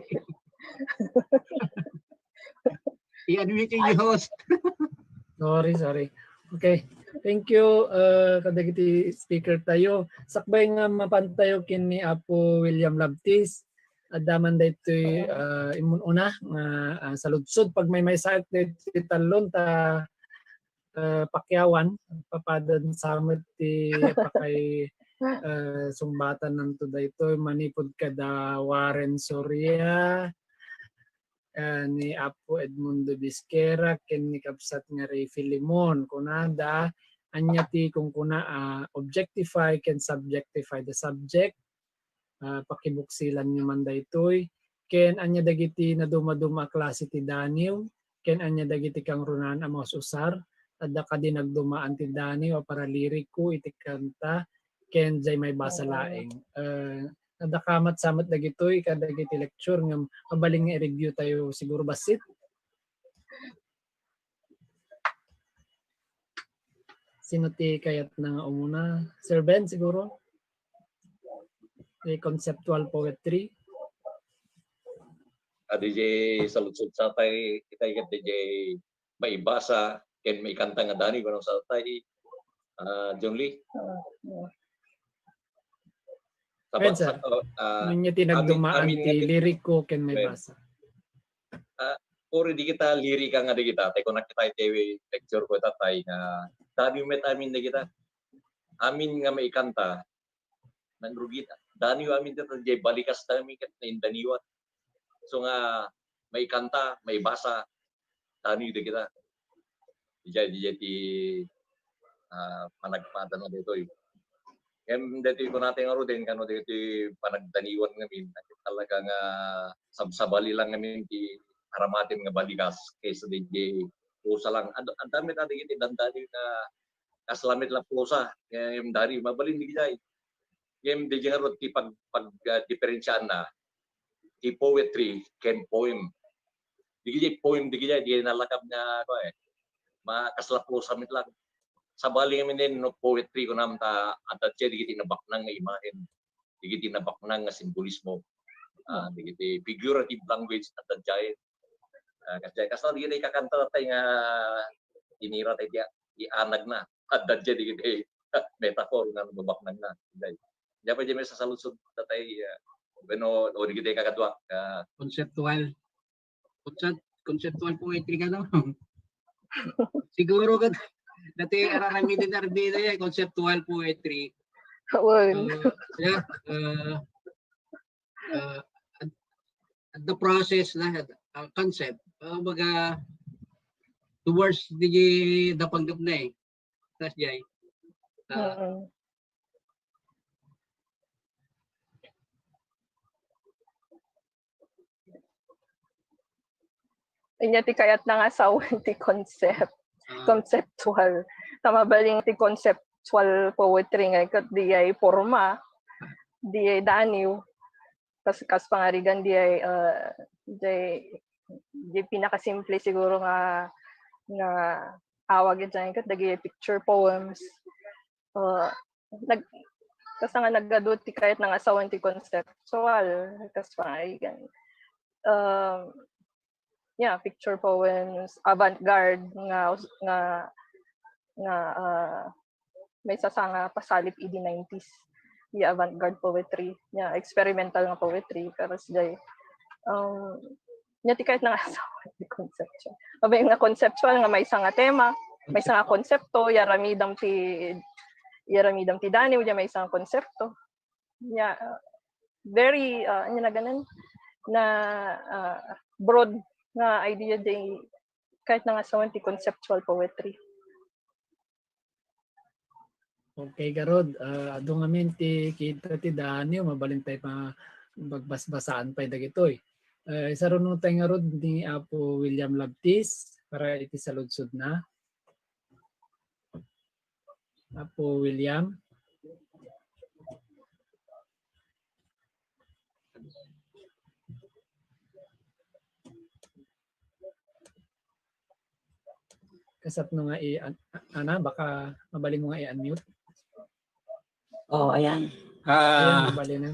I-unmute yung host. Sorry, sorry. Okay. Thank you, uh, kadagiti speaker tayo. Sakbay nga mapan tayo ken ni Apo William Labtis, adda man daytoy, uh, immun-una nga, uh, saludsod pagmaymaysaet daytoy talon ta, uh, pakyawan, papadan sa met ti pakay, uh, sumbatan nanto daytoy manipud kada Warren Soria, ah, ni Apo Edmundo Bisquera ken ni kabsat nga Rey Filimon. Kunada, ania ti kunkuna, ah, objectify ken subjectify the subject. Ah, pakibuksilanyo man daytoy. Ken ania dagiti nadumaduma a klase ti daniw, ken ania dagiti kangrunaan a maus-usar. Adda kadi nagdumaan ti daniw a paraliriko iti kanta, ken jay maibasa laeng. Ah, adda kamat-samat dagitoy kadagiti lecture nga mabalin nga i-review tayo siguro bassit. Sino ti kayat na nga umuna? Sir Ben siguro? Di conceptual poetry. Adi jay saludsod sa tay, itay ket jay maibasa ken maikanta nga dani, kuno sa tay, ah, John Lee. Sabat sa, ah, ania ti nagdumaan ti liriko ken maibasa. Ah, puri di kita lirika nga di kita, tay kunak kita iti lecture ko tatay nga dani met amin di kita. Amin nga maikanta, nangrugit. Daniw amin dita, jay balikas dami ket naindaniwan. So nga, maikanta, maibasa, daniw dagita. Dijay, dijay ti, ah, panagpada na ditoy. Em, ditoy kunate nga ruden, kano ditoy panagdaniwan ngamin, talaga nga sabsabali lang ngamin ti aramaten nga balikas kaysa dijay usa lang. Ad-, adda met dagiti dandani nga kasla met la prosa, em, dari mabalin di jay. Em, di jay ngarud ti pag, pag, ah, diferensiaanna ti poetry ken poem. Di jay poem, di jay, di nalakab nga, ano eh, ma-, kasla prosa met lang. Sabali ngamin no poetry kunam ta adda jay dagiti nabaknang nga imahen. Dagiti nabaknang nga simbolismo. Ah, dagiti figurative language adda jay. Ah, kas, kas dagiti kakanta tay nga inira tay ti, ti anagna. Adda jay dagiti metaphor nga nabaknang na. Jay. Jay pa jay may sasaludsod tay, ah, bueno, o dagiti kakadua, ah, conceptual. Concept-, conceptual poetry ka, no? Siguro ka, dati araramidin Arbida yan, conceptual poetry. Wen. Uh, yeah, uh, uh, at, at the process na, uh, concept, uh, baga towards the, the panggap na eh. That's Jay. Uh, Mm. Inya ti kayatna nga sawen ti concept, uh, conceptual. Ta mabalin ti conceptual poetry nga ket diay porma, diay daniw. Kas, kas pangarigan diay, uh, diay, diay pinakasimple siguro nga, nga awag iti ket dagiti picture poems. Uh, nag, kas nga nagadu ti kayatna nga sawen ti conceptual, kas pangarigan. Um, yeah, picture poems, avant-garde nga, nga, nga, uh, maysa sa nga pasalip idi nineties. Yeah, avant-garde poetry, yeah, experimental nga poetry, pero diay, um, nya ti kayatna nga sawen ti conceptual. Mabalin nga conceptual nga maysa nga tema, maysa nga konsepto, aramidem ti, aramidem ti daniw, diay maysa nga konsepto. Yeah, uh, very, uh, ania nga ganan, na, uh, broad nga idea diay kayatna nga sawen ti conceptual poetry. Okay, garud. Ah, adu ngamin ti kita ti daniw, mabalin tayo pa pagbasbasaan pay dagitoy. Eh, isarunotay ngarud ni Apo William Labtis para iti saludsodna. Apo William. Kasapno nga i-, an-, Ana, baka mabalin mo nga i-unmute. Oh, ayan. Ayan, Ah, mabalin na.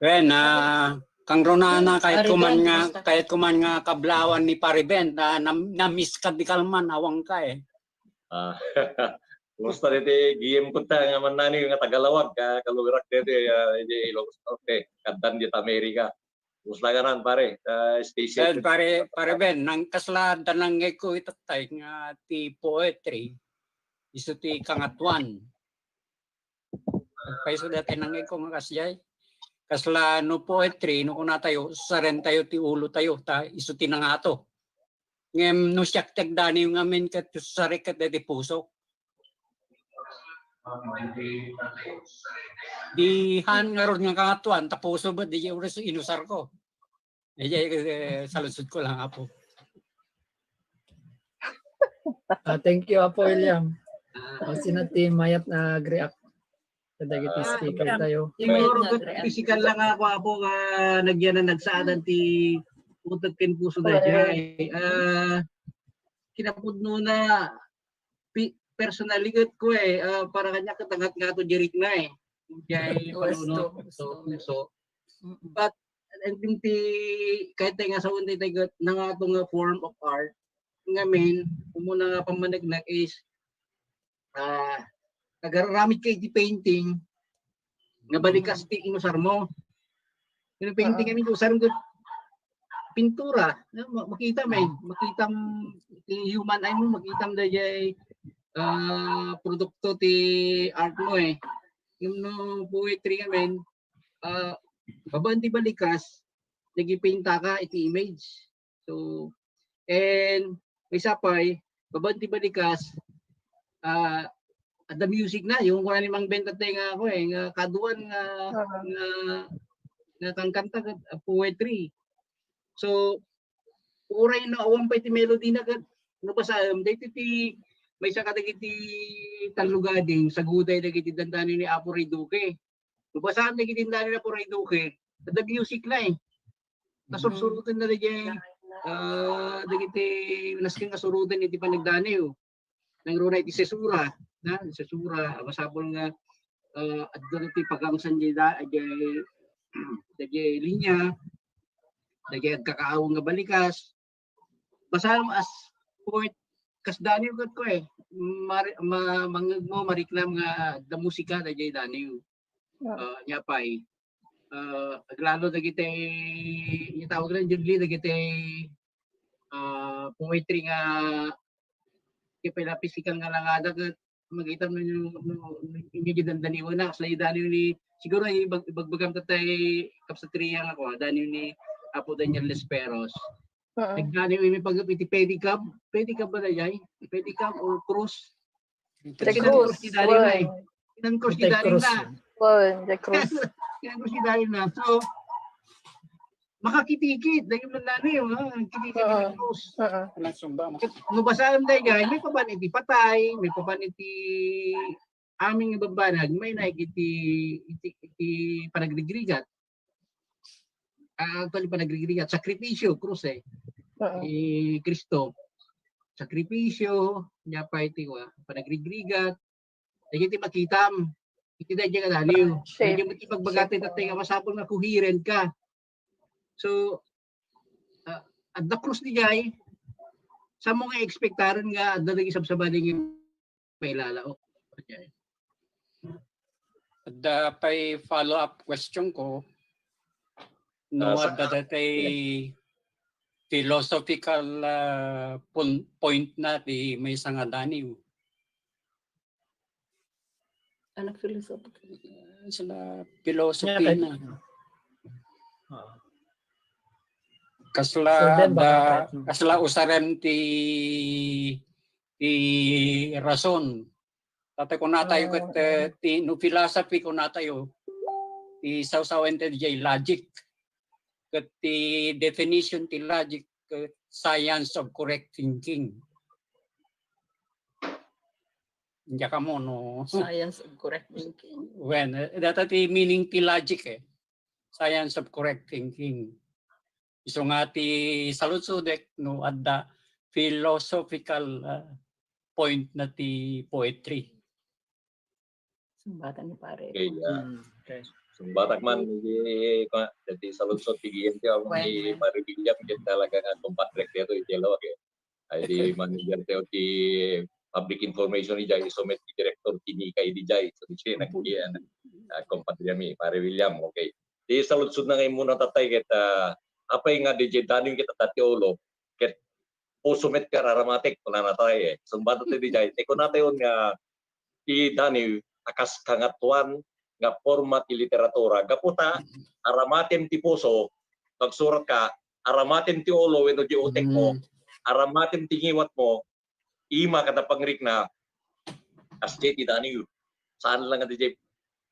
Wen, ah, kang Ronana, kayat ko man Arigan, nga, kumusta? Kayat ko man nga kablawan ni Pare Ben, ah, nam-, namiss ka di kalman, awang ka eh. Ah, kumusta diti G M ko ta nga mannani nga tagalawag ka kalugarak diti, ah, iti Ilocos Norte, kaddan dita Amerika. Kumusta ka nan, pare? Ah, stay Wen, safe. pare, pare Ben, nang kasla danangay ko itatay nga ti poetry, isu ti kangatuan. Paiso dati nangay ko nga kasjay. Kasla no poetry, no kunatayo, saren tayo ti ulo tayo, ta isu ti nangato. Ngem no siak ti agdaniw ngamin ket sare ket dati puso. Di han ngarud nga kangatuan, ta puso ba di oras inusar ko. Eh, eh, saludsod ko lang, Apo. Ah, thank you, Apo William. O, sino ti mayat nga ag-react kadagiti Ah, speaker tayo? Di mayat Siguro nga ket ag-react. Physical lang ako, Apo, nga nagyan na nagsaadan ti utek ken puso daydiay. Ah, kinapudno na pi-, personally ket ko eh, ah, para kaniak ket angat nga to direct na eh. Jay Gusto, panuno, gusto. so, puso. Mm-mm. But, I think ti, kayat nga sawen ti ket nangato nga form of art, ngamin, umuna nga pammaneknek is, ah, nagararamid ka iti painting, nga balikas ti inusar mo. Yung painting Oo. ngamin, usar mo pintura, no? Ma-, makita mo, eh. Makita mo, ti human eye mo, makita mo daydiay, ah, produkto ti art mo, eh. Yung no poetry ngamin, ah, babaen ti balikas, nagipinta ka iti image. So, and maysa pay, babaen ti balikas, ah, adda music na, yung kuna ni Mang Ben tatay nga ako eh, nga kaduan nga, Ah. nga, nga kankanta ket, ah, poetry. So, uray no awan pay ti melody na ket, no basaem, daytoy ti maysa kadagiti tallugading, saguday dagiti dandani ni Apo Rey Duque. No basaem dagiti dandani ni Apo Rey Duque, adda music na eh. Nasursuroten na dagiti, ah, dagiti nasken nga suroten iti panagdaniw. Nangruna iti sesura, na, sesura, masapul nga, ah, adda ti pagangsan di da, di, di linya, di agkakaaw nga balikas. Basta as poet, kas daniw ket ko eh, mari-, ma-, mangngeg mo, mariknam nga adda musika, daydiay daniw. Ah, nia pay, ah, aglalo dagiti, itawag na, Julie, dagiti, ah, poetry nga, ti pila physical nga langada, ket makita mo yung, no, no, inyo di dandaniwan na, kasla daniw ni, Siguro ibag-, ibagbagam ta tay kapsatria nga ko, Daniel ni Apo Daniel Lesperos. Oo. Nagdaniw imi pag iti pedicab. Pedicab ba na jay? Pedicab or cross? The Kasi cross. cross ni Daniel na eh. Well, Kinang cross ni Tay Daniel cross. na. well, the cross. Kinang cross ni Daniel na. So, makakitikit. Dahil man na yun, ha? Kitikit Oo. ng cross. Oo. Anak sumba mo. No basaem dayjay, maipapan iti patay, maipapan iti amin nga bambanag, may naik iti, iti, iti panagrigrigat. Ah, actually, panagrigrigat, sakripisyo, krus eh. Oo. Ni Kristo. Sakripisyo, niya pa iti wa, panagrigrigat. Dagiti makitam, iti dayjay nga daniw. Shape. Dayjay iti pagbagati tattay nga masapul nga coherent ka. So, ah, adda cross ni jay, sa mo nga expectaren nga adda dagiti sabsabali nga mailalaok. Adda pay follow-up question ko. No, Ah, sa- adda datay philosophical ah, pon- point na ti maysa nga daniw. Anak philosophical. Sila philosophy Yeah, na. Oo. Kasla So, then, adda, baka kahit- kasla usaren ti ti rason. Tatay kunatayo ket eh, ti no philosophy kunatayo ti sawsawen ti jay logic. Ket ti definition ti logic ket science of correct thinking. Diak ammo no. Science of correct thinking. Well, eh, data ti meaning ti logic eh. Science of correct thinking. Isu nga ti saludsodek no adda philosophical ah, point na ti poetry. Sumbatan ni pare. Okay, ah, Mm, okay. sumbatak man, hindi, dati saludsod ti G M T, ako Well, ni well. Pare William, ket talaga nga kumpadrek dito, iti Ilocano. Ay di manager tayo ti public information ni jay, isu met ti director ti Nika idi jay. So, di siya nag-, ah, kumpadre mi, Pare William, okay. Di saludsod na ngay muna tatay ket, ah, apay nga di jay daniw ket adda ti ulo, ket puso met nga araramatek, kunana tayo eh. Sumbatan tayo di jay. Te kunatayo nga ti daniw a kas kangatoan nga forma ti literatura. Gapu ta, aramatem ti puso, pagsurat ka, aramatem ti ulo wenno di utek mo, Mm. aramatem ti ngiwat mo, ima kada pangrikna, kas di ti daniw. Saan lang nga di jay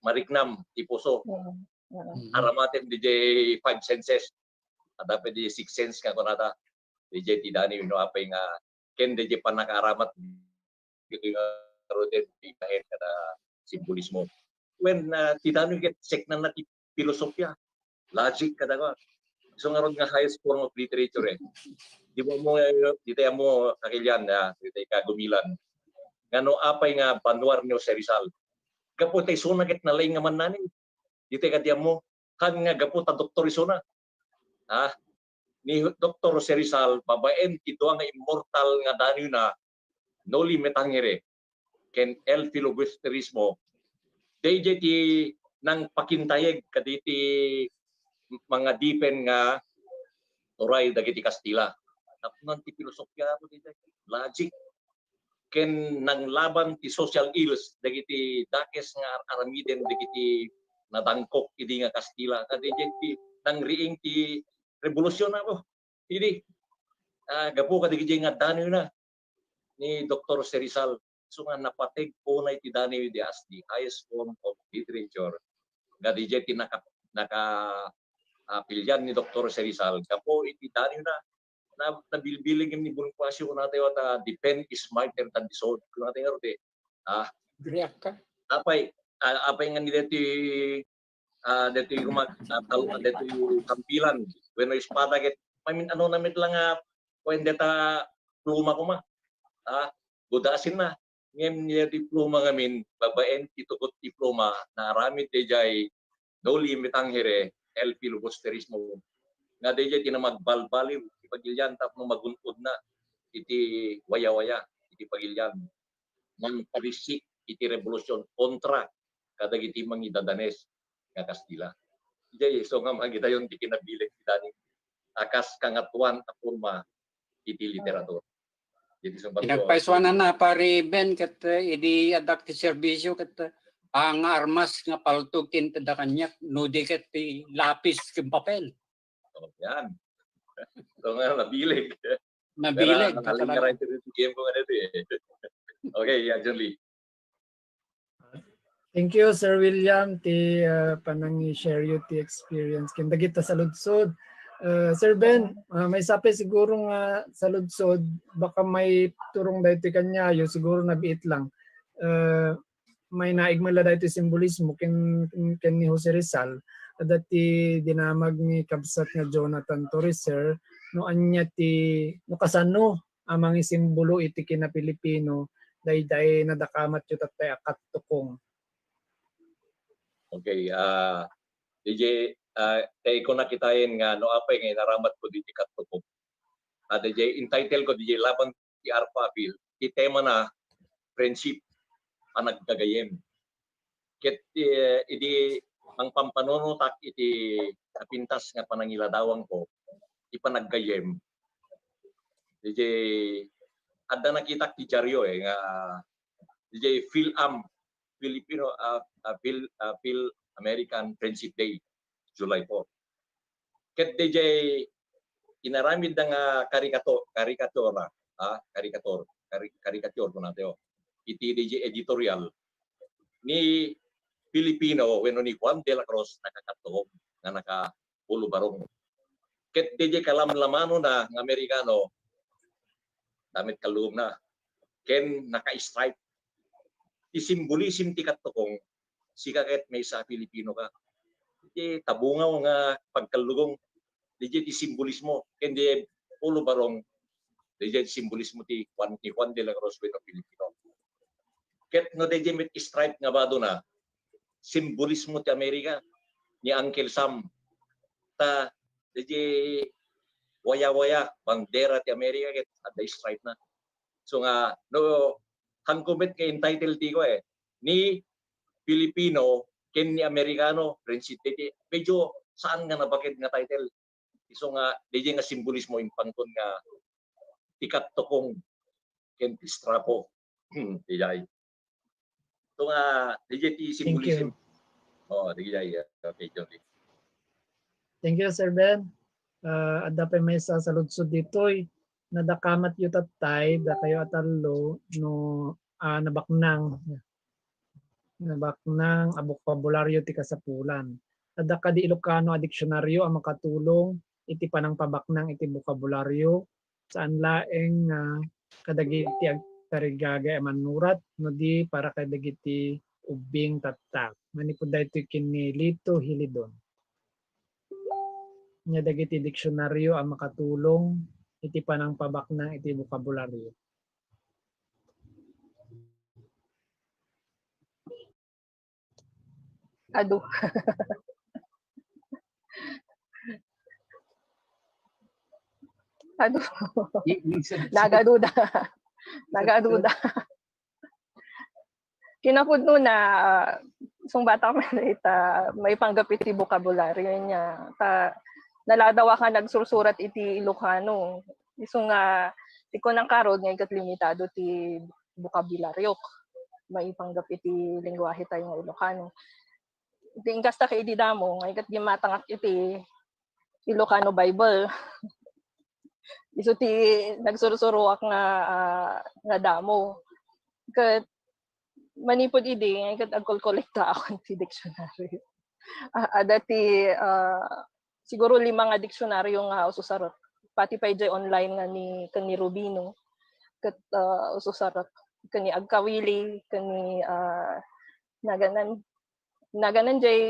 mariknam ti puso. Oo. Oo. Mm. Aramatem di jay five senses. Adda pay di six sense nga kunata. Di jay ti daniw no apay nga ken di jay pannakaaramat. Iti nga ruten ti bahen kada simbolismo. When ah, ti daniw ket seknan na ti filosofia, logic kada ka. So ngarud nga highest form of literature eh. Di mo mo dita mo kakilyan na dita ka gumilan. Ngano apay nga banwar ni Jose Rizal? Gapu tay suna ket nalaing nga mannani. Dita ka diam mo kan nga gapu ta doktor isuna. Ah, ni Doktor Jose Rizal, babaen ti dua nga immortal nga daniwna, Noli Me Tangere, ken El Filibusterismo. Dayjay ti nangpakintayeg kaditi mangadipen nga turay dagiti Kastila. Tapno ti filosofia ko dayjay, logic. Ken nanglaban ti social ills dagiti dakes nga ar-aramiden dagiti nadangkok idi nga Kastila. Kadayjay ti nangriing ti revolusyon ako. Idi, ah, gapu kadagiti nga daniwna ni Doktor Jose Rizal. So nga napateg unay ti daniw idi as the highest form of literature. Nga dayjay ti naka, naka ah, pilian ni Doktor Jose Rizal. Gapu iti daniwna, na, nabilbiling ni Bonifacio kunatayo ta the pen is mightier than the sword. Kunatayo di. Ah, Griak ka? apay, ah, apay nga ni deti ah, deti kuma, ah, tal-, deti kampilan, wenno espada ket, I mean, ano na met lang nga, kuen deta pluma kuma. Ah, gudasin na. Ngem ni diploma ngamin, babaen ti tugot diploma, naaramid dayjay Noli Me Tangere, El Filibusterismo. Nga dayjay ti namagbalbaliw ti pagilian tapno magun-odna iti wayawaya, iti pagilian. Nangparisik iti revolusyon kontra kadagiti mangidadanes nga Kastila. Diay isu nga makitayon ti kinabilin ti daniw a kas kangatoan a forma iti literatura. Iti sumbat ko. Pinagpaisuanan na, Pare Ben, ket eh, idi addak ti serbisyo, ket eh, pangarmas nga palto ken kada kaniak, no di ket ti lapis ken papel. Oh, yan. So nga, nabilig. Nabilig. Pero nakalingaray ti game ko nga dito eh. Okay, yeah, John Lee. Thank you, Sir William, ti uh, panang-share you ti experience. Ken dagita saludsod. Uh, Sir Ben, uh, maysa pay siguro nga saludsod, baka maiturong daytoy kaniayo, siguro nabiit lang. Uh, may naig man la daytoy simbolismo ken, ken ni Jose Rizal, adda ti dinamag ni kabsat nga Jonathan Torres, sir, no ania ti, no kasano a mangisimbolo iti kina-Pilipino daydiay nadakamatyo tattay a kattukong. Okay, ah, D J, ah, kay ko nakitaen nga no apay nga inaramat ko diti kattukong. Ah, D J, entitle ko D J Laban ti Arpa Apil, ti tema na friendship, panaggagayem. Ket eh, idi mangpampanunotak iti napintas nga panangiladawang ko, ti panaggayem. D J, adda nakitak ti diario eh, nga D J Phil-Am, Filipino, ah, ah, Phil, ah, Phil American Friendship Day, July four. Ket D J inaramid da nga karikato, karikatura, ah, karikatur, kari, karikatur ko nato. Iti D J editorial ni Filipino wenno ni Juan de la Cruz nakakattuhog nga naka polo barong. Ket D J kalamlamano na nga Amerikano, damit kallugom na, ken naka-stripe. Ti simbolism ti kattukong, sika ket maysa a Filipino ka. Ti tabungaw nga pagkallugong, D J ti simbolismo, ken D J polo barong, D J ti simbolismo ti Juan, ni Juan de la Cruz wenno Filipino. Ket no D J met stripe nga bado na, simbolismo ti Amerika, ni Uncle Sam. Ta, D J waya-waya, bandera ti Amerika, ket adda stripe na. So nga, no, hangko met nga entitle ti ko eh, ni Filipino ken ni Amerikano, Friendship Day, medyo saan nga nabaked nga title. Isu nga, D J nga simbolismo impangton nga ti kattukong ken ti strapo. Hmm, D J. Ito nga, D J ti simbolism. Oh, D J. Okay, John Lee. Thank you, Sir Ben. Uh, adda pay maysa saludsod ditoy. Nadakamatyo tattay, dakayo a tallo, no, ah, nabaknang. Nabaknang a bokabularyo ti kasapulan. Adda kadi Ilocano a diksionaryo a makatulong iti panangpabaknang iti bokabularyo, saan laeng nga kadagiti agtarigagay a mannurat, no di para kadagiti ubbing tatta. Manipud daytoy ken ni Lito Hilidon. Ania dagiti diksionaryo a makatulong iti panangpabaknang iti bokabularyo. Adu. Adu. Nagaduda. Nagaduda. Kinapudno na, ah, sungbatak met ita, maipanggep iti bokabularyo niya. Ta, naladaw a nagsursurat iti Ilocano. Isu nga, ti kunam karud nga iket limitado ti bokabularyok maipanggep iti lengguwahe tayo nga Ilocano. Iti inkasta ket idi damo, nga iket gimmatangak iti Ilocano Bible. Isu ti nagsursuroak nga, ah, nga damo. Ket manipud idi, nga iket agkolkolektaak ti dictionary. Ah, adda ti, ah, siguro lima nga dictionary nga ususarek. Pati pay jay online nga ni, ken ni Rubino. Ket, ah, ususarek. Ken ni Agkawili, ken ni, ah, naganan, naganan jay,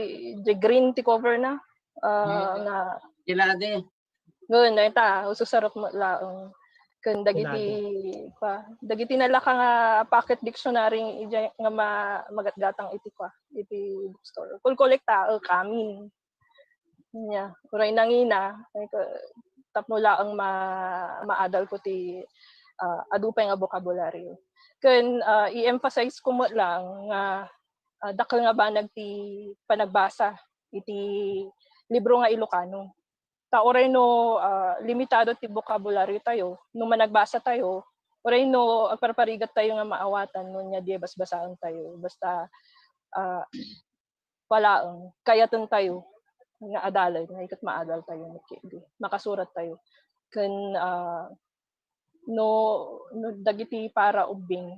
jay green ti cover na. Ah, nga Ilade. Ngun, dayta, ususarek met laeng. Ken dagiti, pa, dagiti nalaka nga pocket dictionary ija nga ma, magatgatang iti, pa, iti bookstore. Kolkolektaek amin. Nya, uray nangina, tapno laeng ma, maadal ko ti, ah, adu pay nga bokabularyo. Ken, ah, i-emphasize ko met laeng nga, ah, dakkel nga banag ti panagbasa iti libro nga Ilocano. Ta uray no, ah, limitado ti bokabularyo tayo, no managbasa tayo, uray no agparparigat tayo nga maawatan no ania diay basbasaen tayo. Basta, ah, walaeng, kayaten tayo nga adalen, nga ket maadal tayo, makasurat tayo. Ken, ah, no, no dagiti para ubbing,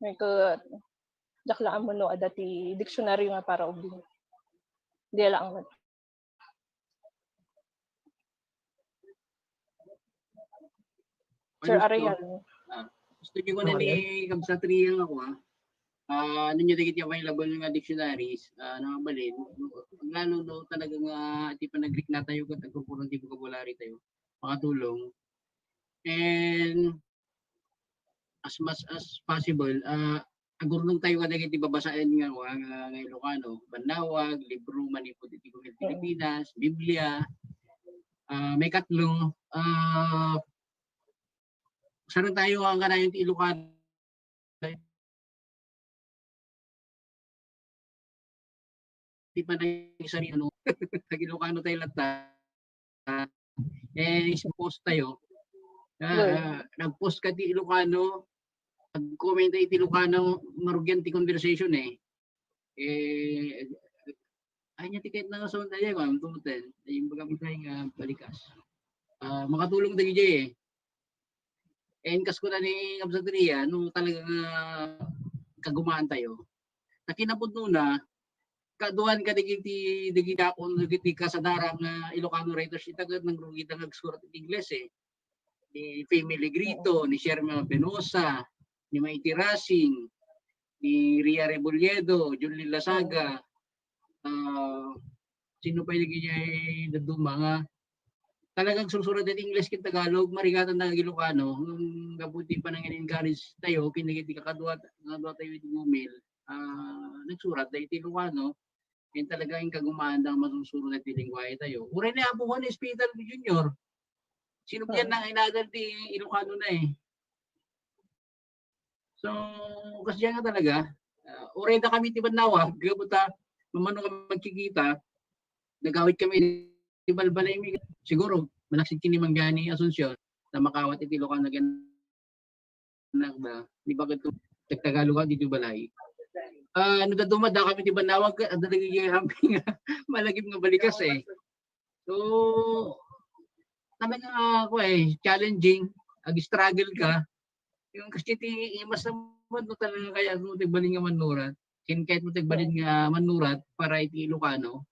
nga ket, diak la ammo no adda ti diksionaryo nga para ubbing. Di la ang Sir Ano to? Ariel. Ah, gusto niyo ko na ni Kabsat Riang ako, ah. Ah, ano niyo dagiti available nga dictionaries, ah, na mabalin, lalo no talaga nga ti panagrik na tayo ket agkukulang ti vocabulary tayo. Makatulong. And as much as possible, ah, agurnong tayo kadagiti babasaen nga, nga, nga Ilocano, bannawag, libro manipud iti Google Oo. Pilipinas, Biblia, ah, may katlo, ah, saan tayo ang kanayon ti Ilocano? Di pa nagsari-, ano, tag-Ilocano tayo latta. Eh, post tayo. Ah, Well. ah, nag-post ka ti Ilocano, nag-comment tayo ti Ilocano, marugian ti conversation eh. Eh, ay niya ti kahit na sound tayo, ma'am, tumutan. Ay, yung baga mo tayo nga balikas. Ah, makatulong tayo dyan eh. And kas kuna ni Kabsat Rian, no talaga nga kagumaan tayo, ta kinapudnona, kaaduan kadagiti, dagiti dakon, dagiti kasadara nga Ilocano writers, ita ket nangrugida nga agsurat iti Ingles, eh. Ni Femi Legrito, ni Sherma Penosa, ni Maite Rasing, ni Ria Rebolledo, Junlin Lasaga, ah, sino pa dagiti dadduma nga talagang agsursurat iti Ingles ken Tagalog, marigatan nga Ilocano, ngem gapu ti panang-encourage tayo, ken dagiti kakadua, kakadua tayo iti Gumil, ah, nagsurat da iti Ilocano, ken talaga ing kagumaan da nga masursurat iti lengguwahe tayo. Uray ni Apo Juan Espinal Junior, sino diyan Hmm. nang inadal ti Ilocano na eh. So, kasdiay nga talaga, ah, uray da kami ti bannawag, gapu ta, mamano kami magkikita, nagawid kami ti balbalay mi, siguro, malaksid kini Manggani, Asuncion, ta makawat iti Ilocano ken anak da, di ba kadto, tagtagalog ako dito balay. Ah, ano da duma, da kami ti bannawag, adda dagiti amping nga malagip nga balikas eh. So, talaga nga ako eh, challenging, ag-struggle ka. Yung kasi ti, mas naman no talaga kaya mo tagbalin nga manurat. Ken kahit mo tagbalin nga manurat para iti Ilocano,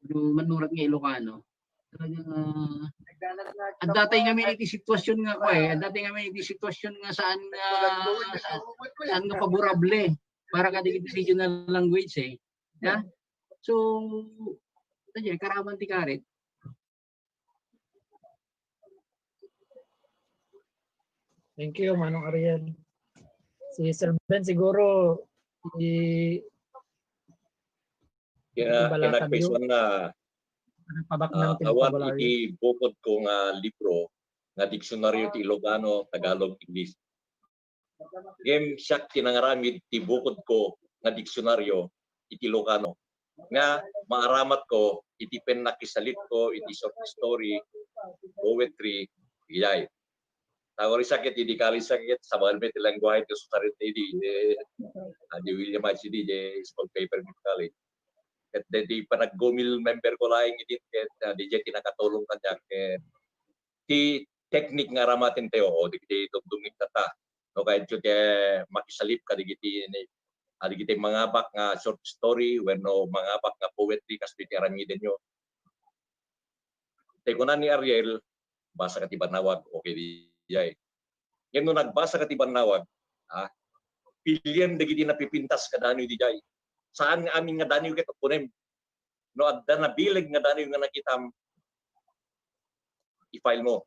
no, manurat nga Ilocano. Talagang, ah, adda tayo nga may iti sitwasyon nga ako eh. Adda tayo nga may iti sitwasyon nga saan nga, saan, saan nga favorable para kadagiti regional language eh. Yeah? So, kaya, karaman ti karit. Thank you, Manong Ariel. Si Sir Ben siguro, i-, Kina-, ibalatan kinagpaisan na, ah, awan iti bukod ko nga libro nga diksyonaryo ti Ilocano, Tagalog, English. Ngem siak ti nangaramid ti bukod ko nga diksyonaryo iti Ilocano nga maaramat ko iti pannakisalitko iti short story, poetry, ijay. Tawari sa ket idi college sa ket sabali met ti lengguahe ti susarit idi, eh, ah, di William H D, di small paper mit college. Ket di, di panag-Gumil member ko laeng idi ket, ah, di jay ti nakatulong kaniak ket ti teknik nga aramaten tayo, o, dagiti dumdumngeg tatta. No, kayatyo ti makisalip kadagiti ni, ah, dagiti mangabak nga short story wenno mangabak nga poetry, kastoy ti aramidenyo. Tay kuna ni Ariel, basa ka ti bannawag, okay di jay. Ngem no nagbasa ka ti bannawag, ah, piliem dagiti napipintas nga daniw di jay. Saan nga amin nga daniw ket kunem. No adda nabileg nga daniw nga nakitam, i-file mo.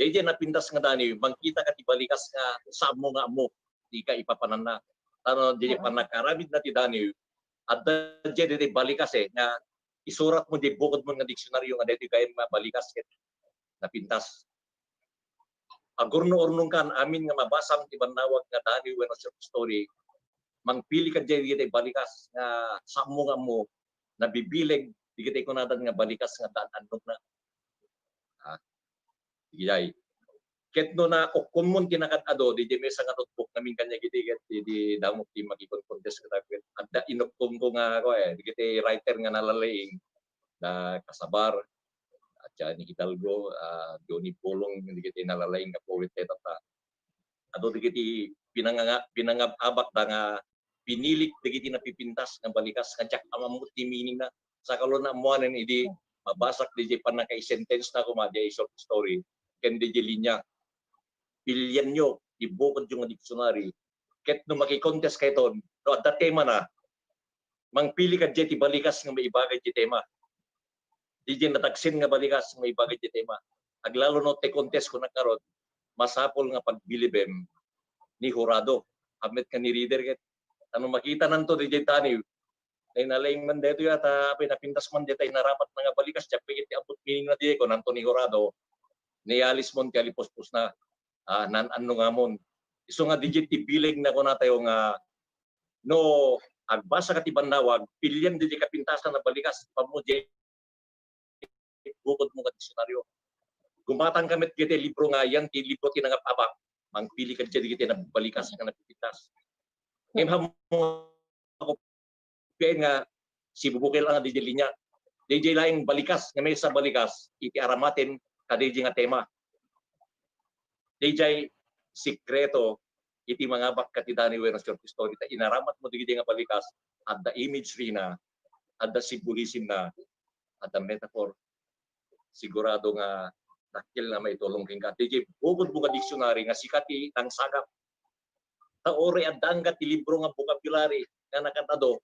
Daydiay napintas nga daniw, mangkita ka ti balikas nga saanmo nga ammo, di ka ipapananna. Tano, di Oo. Pannakaramid na ti daniw, adda daydiay balikas eh, nga isurat mo di bukod mo nga diksyonaryo nga daytoy gayyem nga balikas ket napintas. Agurno-urnongkan amin nga mabasam ti bannawag nga daniw wenno short story, mangpili ka daydiay balikas nga saanmo nga ammo, nabibileg dagiti kunadan nga balikas nga daan-annongna. Ha? Dagijay. Ket no naukkonmon ti nakad-ado, diay maysa nga notebook ngamin kaniak iti ket idi damo ti makikon-contest kadakami. Adda inukkonko nga, ako, eh, dagiti writer nga nalalaing. Da Casabar, at saka ni Hidalgo, ah, Johnny Pulong, dagiti nalalaing nga poet dayta. Adu dagiti pinanganga-, pinangab-abakda nga pinilik dagiti napipintas nga balikas nga diak ammo ti meaning na. Sa kaluna ammoanen idi mabasak diay pannakaisentensna koma diay short story ken diay linya. Pilianyo, ibukodyo nga dictionary. Ket no makikontest kayton, no adda tema na, mangpili ka diay ti balikas nga maibaga diay tema. Diay nadagsen nga balikas nga maibaga diay tema. Aglalo no ti contest ko nagkarod, masapul nga pagbilibem ni hurado. Ammet nga ni reader ket, ano, makitananto diay taniw. Ay nalaing man daytoy ata, apay napintas man dayta inaramatna nga balikas, diak pay ket ti abbot meaning na diay, kunanto ni hurado, nialismon ti alipuspos na. Ah, naan-anno ngamon. Isu nga diay ti bileg na kunatayo nga no agbasa ka ti bannawag, pilian diay kapintasan a balikas, pammo diay bukodmo nga diksionaryo. Gumatang ka met diay libro nga yan ti libro ti nangab-abak, mangpili ka diay dagiti nabalikas nga napipintas. Ngem ammo ako, pian nga sibubukel nga diay linya. Diay laeng balikas, nga maysa balikas, iti aramaten, kadaydiay nga tema. Diay sikreto, iti mangabak ka ti Danny Weren's short story, ta inaramatmo diay nga balikas, adda imagery na, adda symbolism na, adda metaphor. Sigurado nga dakkel nga maitulong kenka. Diay bukodmo nga dictionary nga sika ti nangsagap. Ta uray addaanka ti libro nga vocabulary nga nakatado,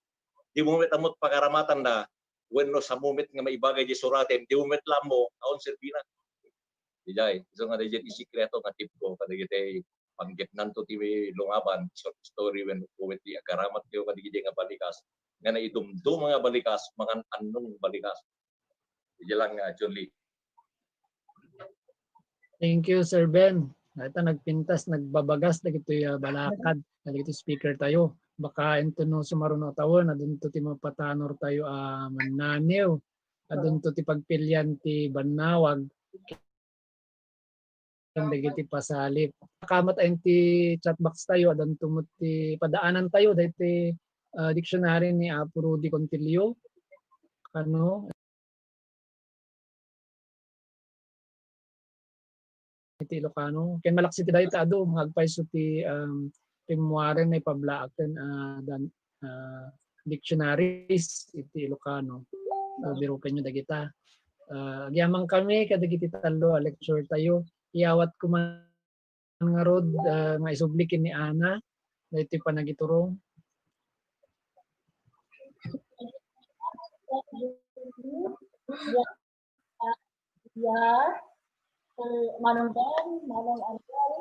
dimo met ammot pakaramatan na, wenno samo met nga maibaga diay suratem, dimo met la ammo, awan serbina. Diay, isu nga diay ti sikreto nga tipko kadagiti panggepnanto ti lungaban, short story wenno poetry, agaramatyo kadagiti nga balikas, nga naidumduma nga balikas, mangan-annong balikas. Diay lang, ah, John Lee. Thank you, Sir Ben. Ita nagpintas, nagbabagas dagitoy, ah, balakad, dagitoy speaker tayo. Baka inton no sumaruno a tawen, adunto ti mapatanor tayo a mannaniw. Adunto ti pagpilian ti bannawag ken dagiti pasalip. Kamat ayan ti chat box tayo, adunto met ti padaanan tayo dagiti, ah, dictionary ni Apo Rudy Contillo. Kano? Iti Ilocano. Ken malaksid ti dayta adu, nga agpayso ti, um, rimmuaren nga ipablaak ken, ah, dan-, ah, dictionaries iti Ilocano. So, birukenyo dagita. Ah, agyamankami kadagiti tallo a lecture tayo. Iyawat ko man ngarud, ah, nga isubli ken ni Ana, daytoy panagiturong. Ya, Sir Manong Ben, Manong Ariel,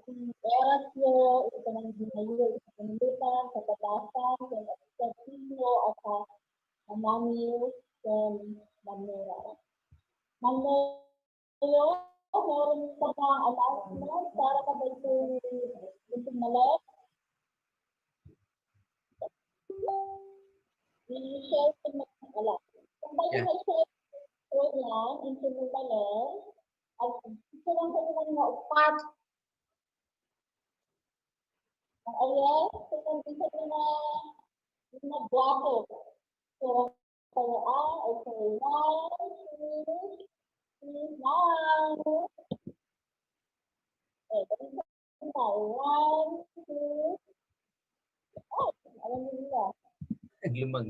iti orasyo, iti panagbiayo, iti panungutan, sa batasan, sa estudio, at sa Manong Manira. Manong Hello, meron ka bang announcement para sa Bantay Bantay Malay? I-share ko na pala. Kung ba yung i-share ko na, yung pinunta lang, at gusto lang ko naman nga upat. Ang ayan, kung hindi ko na, yung nagwapo. So, Kaya, okay. One, two, three, one. Eh, dali na. One, two. Oh, alam niyo na. Naglumang.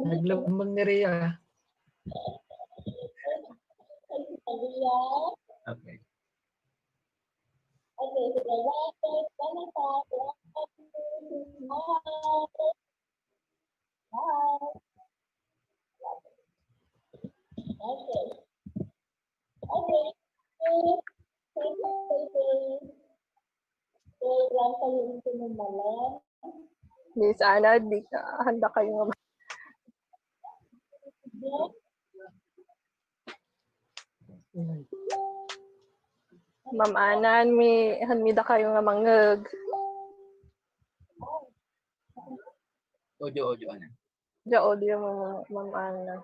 Naglumang ni Rhea. Okay. Okay, so the one, two, one, two, three, one. Hi. Okay. Okay. Thank you, thank you. So, lang kayo yung sinundalan. Miss Ana, di ka, handa kayo nga ma- Ma'am Ana, hanmi, hanmi da kayo nga mangeg. Audio, audio, Ana. Audio, audio, Ma'am, Ma'am Ana.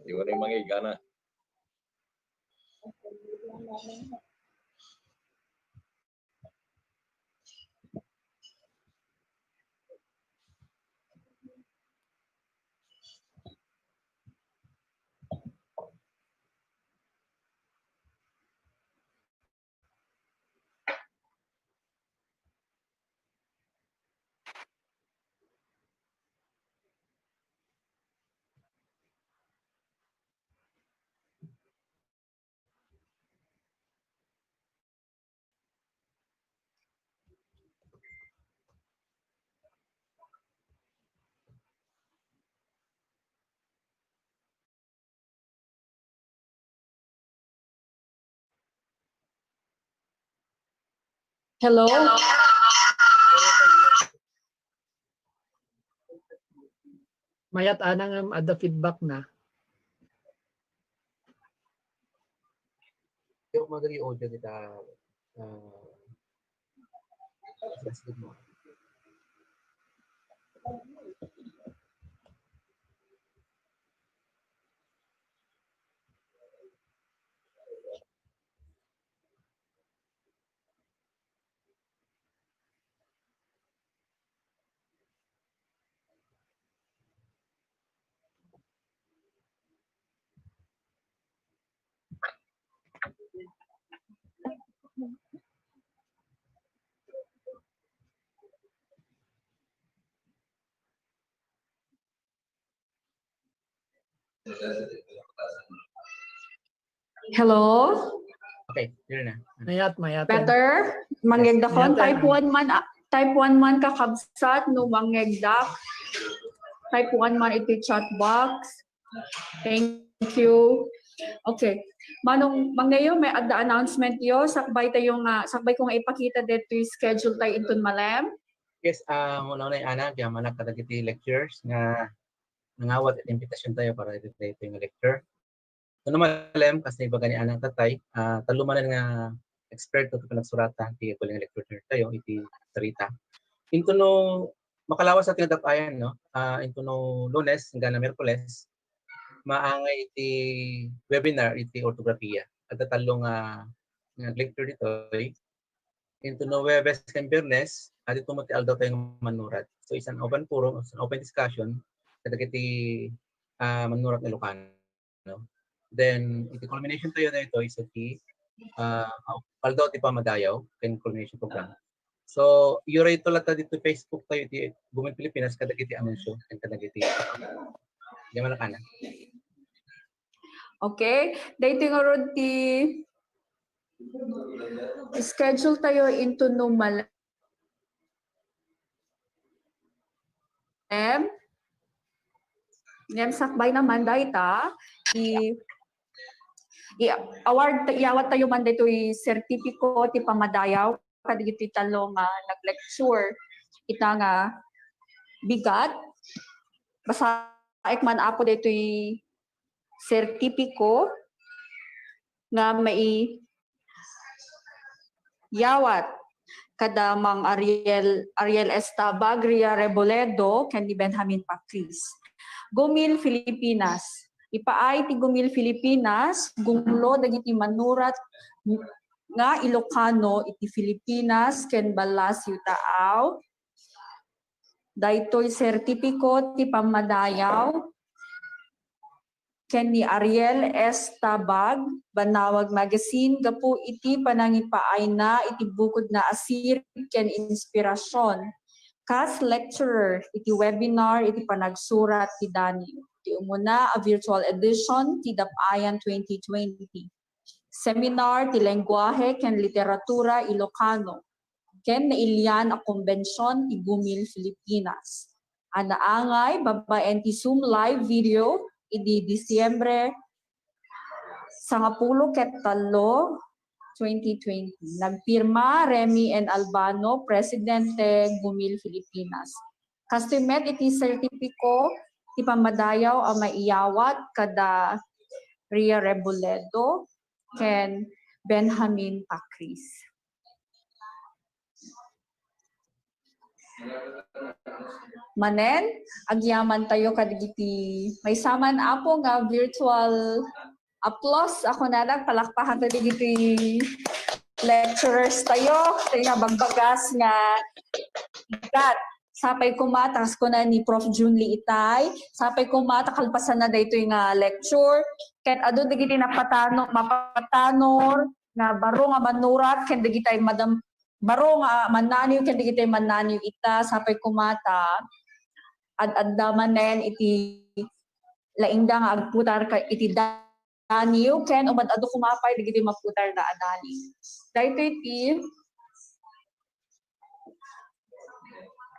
Di ko na yung mga igana. Hello? Mayat anang, um, adda feedback na. Pero madali audio kita, ah, Hello? Okay, yun na. Mayat, mayat. Better? Mangngegdakon? Mayat. Type one man, ah, type one man, kakabsat, no mangngegdak. Type one man iti chat box. Thank you. Okay. Manong Mangeyo, may adda announcement yo. Sakbay tayo nga, sakbay ko nga ipakita detoy schedule tayo inton malem. Yes, ah, muna na yung anak, yung anak kadagiti lecturers nga nangawat iti invitation tayo para iti, iti nga lecture. Iti no malem, kas naibaga ni Anang Tatay, ah, tallo manen nga eksperto iti panagsuratan ti agbalin nga lecture tayo iti sarita. Inton no makalawas ti nadap-ayan, no? Ah, inton no Lunes, inggana Miyerkules, maangay iti webinar iti ortografia. Adda tallo nga, nga lecture ditoy. Inton no Huwebes ken Biyernes, adda met ti aldaw tayo nga mannurat. So, it's an open forum, it's an open discussion kadagiti, ah, mannurat nga Ilocano. Then, iti culmination tayo daytoy, so ti, ah, aldaw ti pamadayaw ken culmination program. So, iuray to latta dito Facebook tayo iti Gumil Pilipinas kadagiti anunsio ken kadagiti. Di man nakana. Okay. Daytoy ngarud ti schedule tayo inton no malem. Ngem sakbay naman dayta, i-, i-award, iawat tayo man daytoy sertipiko ti pamadayaw kadagiti tallo nga nag-lecture. Ita nga bigat. Basaek man, Apo, daytoy sertipiko nga maiyawat kada Mang Ariel, Ariel Estabag, Ria Reboledo, ken ni Benjamin Pacris. Gumil Filipinas. Ipaay ti Gumil Filipinas, gumlo dagiti mannurat nga Ilocano iti Filipinas ken ballasiw ta aw. Daytoy sertipiko ti pammadayaw ken ni Ariel Estabag, Banawag Magazine, gapu iti panangipaayna iti bukodna a sirib ken inspirasyon kas lecturer iti webinar iti panagsurat ti Danio, ti umuna a virtual edition ti Dap-ayan twenty twenty. Seminar ti Lengguahe ken Literatura Ilocano, ken nailian a Kombension ti Gumil Filipinas. a naangay babaen ti Zoom live video idi Disyembre sangapulo ket tallo, twenty twenty. Nagpirma, Remy N. Albano, Presidente, Gumil Filipinas. Kastoy met iti sertipiko ti pammadayaw a maiyawat kada Ria Reboledo ken Benjamin Pacris. Manen, agyamantayo kadagiti maysa man, Apo, nga virtual applause. Ako na lang, palakpakan ta dagiti lecturers tayo. Kaya bagbagas nga bigat. Sapay koma, ta kas kuna ni Prof Junly itay, sapay koma, ta kalpasanna daytoy nga lecture. Ket adu dagiti napatano, mapatanor, nga baro nga manurat, ken dagitay madam-, baro nga mannaniw, ken dagitay mannaniw ita, sapay koma ta ad-adda manen iti laingda nga agputar ka iti daniw, ken umad-adu koma pay dagiti maputarda a daniw. Daytoy ti,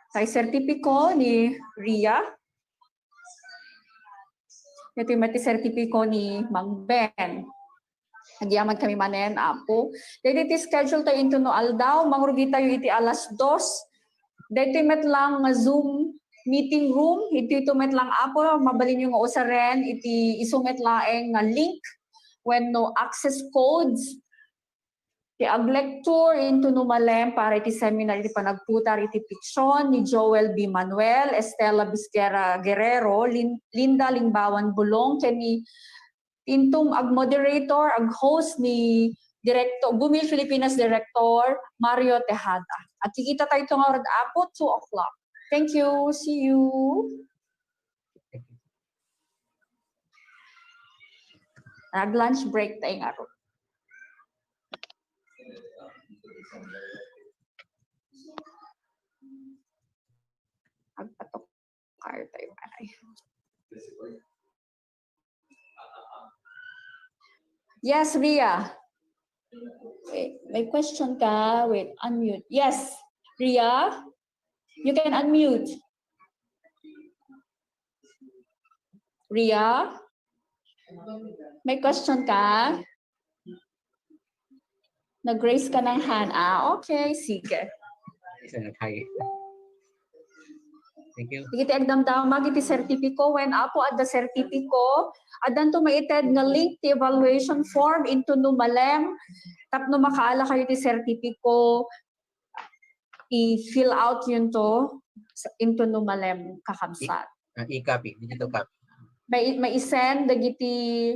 tay sertipiko ni Ria. Iti met ti sertipiko ni Mang Ben. Agyaman kami manen, Apo. Daytoy ti schedule tayo intono aldaw, mangrugi tayo iti alas dos. Daytoy met lang nga Zoom meeting room, iti ito met lang, Apo, mabalinyo nga usaren iti isu met laeng nga link wenno access codes. Ti aglecture intono malem para iti seminar iti panagputar iti fiksion ni Joel B Manuel, Estela Bisquera Guerrero, Lin-, Linda Lingbawan Bulong, ken ni inton agmoderator, aghost ni Director, Gumil Filipinas Director Mario Tejada. Agkikita tayo nga oras, Apo, two o'clock. Thank you. See you. Nag-lunch break tayo nga ron. Agpatukar tayo, pare. Yes, Ria. Wait, may question ka? Wait, unmute. Yes, Ria, you can unmute. Ria, may question ka? Nag-raise ka ng hand. Ah, okay. Sige. Isa na tayo. Thank you. Iti agdamdamag iti sertipiko, wen, Apo, adda sertipiko, addanto maited nga link ti evaluation form intono malem, tapno makaala kayo ti sertipiko, i-fill out yunto, intono malem, kakabsat. Ah, i-copy, digital copy. May, may i-send dagiti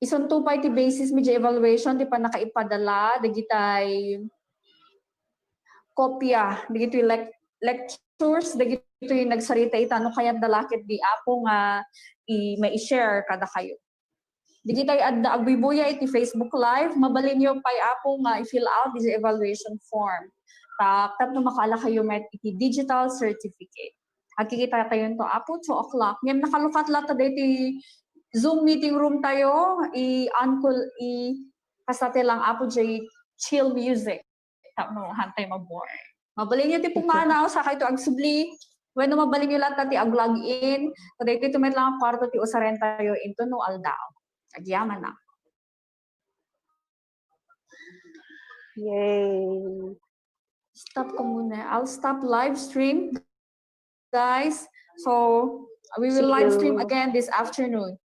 Isunto pay ti basis mi diay evaluation ti pannakaipadala dagitay kopia dagitoy lec-, lectures dagitoy nagsarita ita no kayatda la ketdi, Apo, nga i-, mai-share kadakayo. Dagitay adda agbuybuya iti Facebook Live, mabalinyo pay, Apo, nga i-fill out diay evaluation form. Ta-, tapno makaala kayo met iti digital certificate. Agkikita tayo nito, Apo, two o'clock. Ngem nakalukat latta daytoy Zoom meeting room tayo, i-uncle, i-, kasate lang, Apo, diay chill music. Tapno hantay maboring. Mabalinyo ti pumanaw, sakayto agsubli. Wenno mabalinyo latta ti ag-log in. So, daytoy met lang a kwarto ti usaren tayo intono aldaw. Agyaman na. Yay. Stop ko muna. I'll stop live stream, guys. So, we will live stream again this afternoon.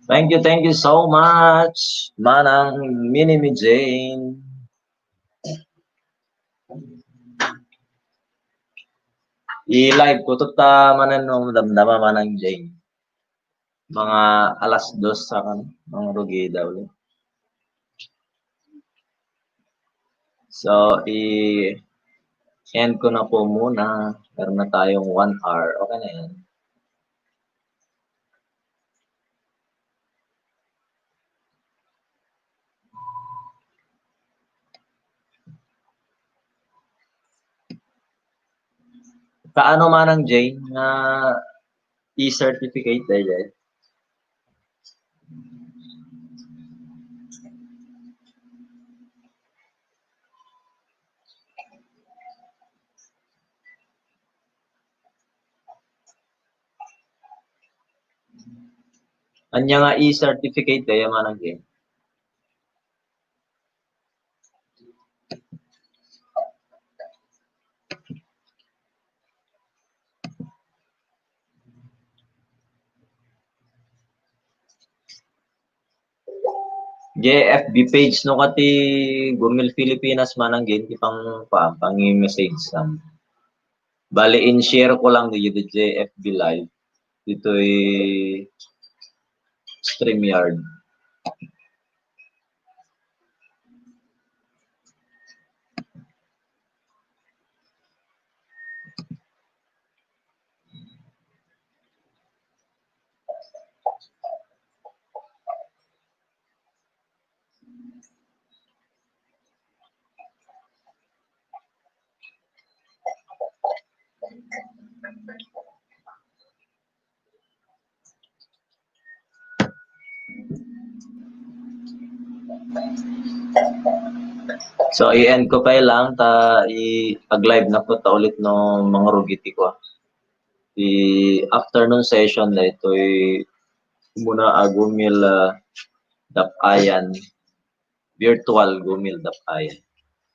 Thank you, thank you so much, Manang Mini Mi Jane. I-live ko to ta manen no damdama, Manang Jane. Mga alas dos sa kan, mga rugida ulit. So, i-end ko na po muna. Meron na tayong one hour. Okay na yan. Kaano, Manang Jane, nga e-certificate daydiay? Ania nga e-certificate daydiay, Manang Jane? J F B page no kati Gumil Filipinas, Manang Jane, ti pang, pa, pang-message sam. Bali, in-share ko lang dito J F B Live. Ditoy StreamYard. So, i-end ko pa lang, ta i-, pag-live na po ta ulit no mangrugi ti kua. Ti afternoon session daytoy umuna a Gumil, ah, Dap-ayan, virtual Gumil Dap-ayan.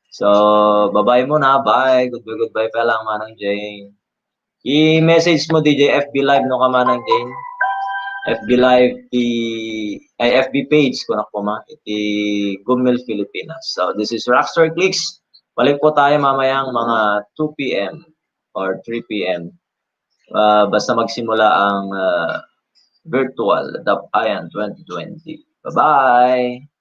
So, bye-bye muna. Bye. Goodbye, goodbye pa lang, Manang Jane. I-message mo, D J, F B Live, no, ka, Manang Jane? F B Live, ti, ay, F B page ko na po, ma, iti Gumil Filipinas. So, this is Rockstar Clicks. Balik po tayo mamayang mga two P M or three P M. Ah, basta magsimula ang, ah, virtual Dap-ayan twenty twenty. Bye-bye!